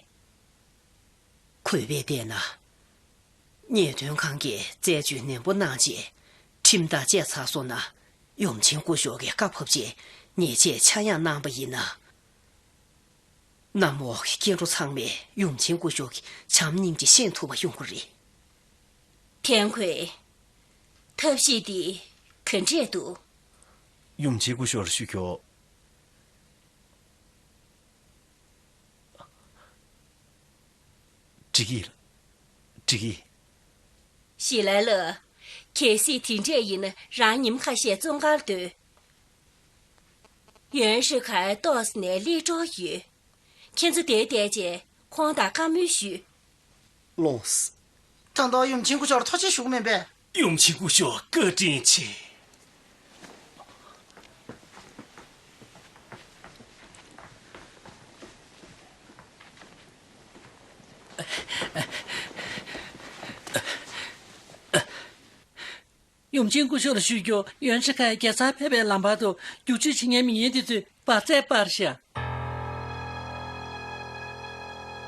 གུས་པས་བལྟས་ན། ཉེས་དོན་ཁང་གིས་རྩད་གཅོད་ནན་པོ་གནང་རྗེས། ཁྲིམས་ཐག་བཅད་ཚར་སོང་ན། ཡུམ་ཆེན་སྐུ་ཞབས་ཀྱིས་བཀའ་ཕབ་རྗེས་ཉེས་ཆད་ཆག་ཡང་གནང་པ་ཡིན་ན། གནམ་འོག་གི་སྐྱེ་འགྲོ་ཚང་མས་ཡུམ་ཆེན་སྐུ་ཞབས་ཀྱི་བྱམས་སྙིང་རྗེ་ཤེས་ཐུབ་པ་ཡོང་གི་རེད། ཕན་ཁོས། ཐབས་ཤེས་འདི་ག་འདྲས་འདུག་ཡུམ་ཆེན་སྐུ་ཞབས་ལ་ཞུ་རྒྱུ། འགྲིག་གི། འགྲིག་གི། ཞི་ལའི་ལགས། གལ་སྲིད་དེ་འདྲས་ཡིན་ན་རང་ཉིན་ཁ་ཤས་བཙོན་ཁང་སྡོད། ཡོན་ཧྲི་ཁའི་ཏོག་ཙམ་ནས་སླེབས་འགྲོ་ཡོད། ཁྱེད་ཚོ་དེར་བསྡད་རྗེས་ཁོང་དང་བཀའ་མོལ་ཞུས། ལགས་སོ། ད་དུང་ཡུམ་ཆེན་སྐུ་ཞབས་ལ་ཐུགས་རྗེ་ཞུ་གི་མིན་པས། ཡུམ་ཆེན་སྐུ་ཞབས་བཀའ་དྲིན་ཆེ། ཡུམ་ཆེན་སྐུ་ཞབས་ལ་ཞུ་རྒྱུ། ཡོན་ཧྲི་ཁའི་རྒྱལ་སར་ཕེབས་པའི་ལམ་བར་དུ་རྒྱུག་ཆུ་བྱེད་མཁན་མི་ངན་དེ་ཚོས་འབར་རྫས་སྤར་ཤག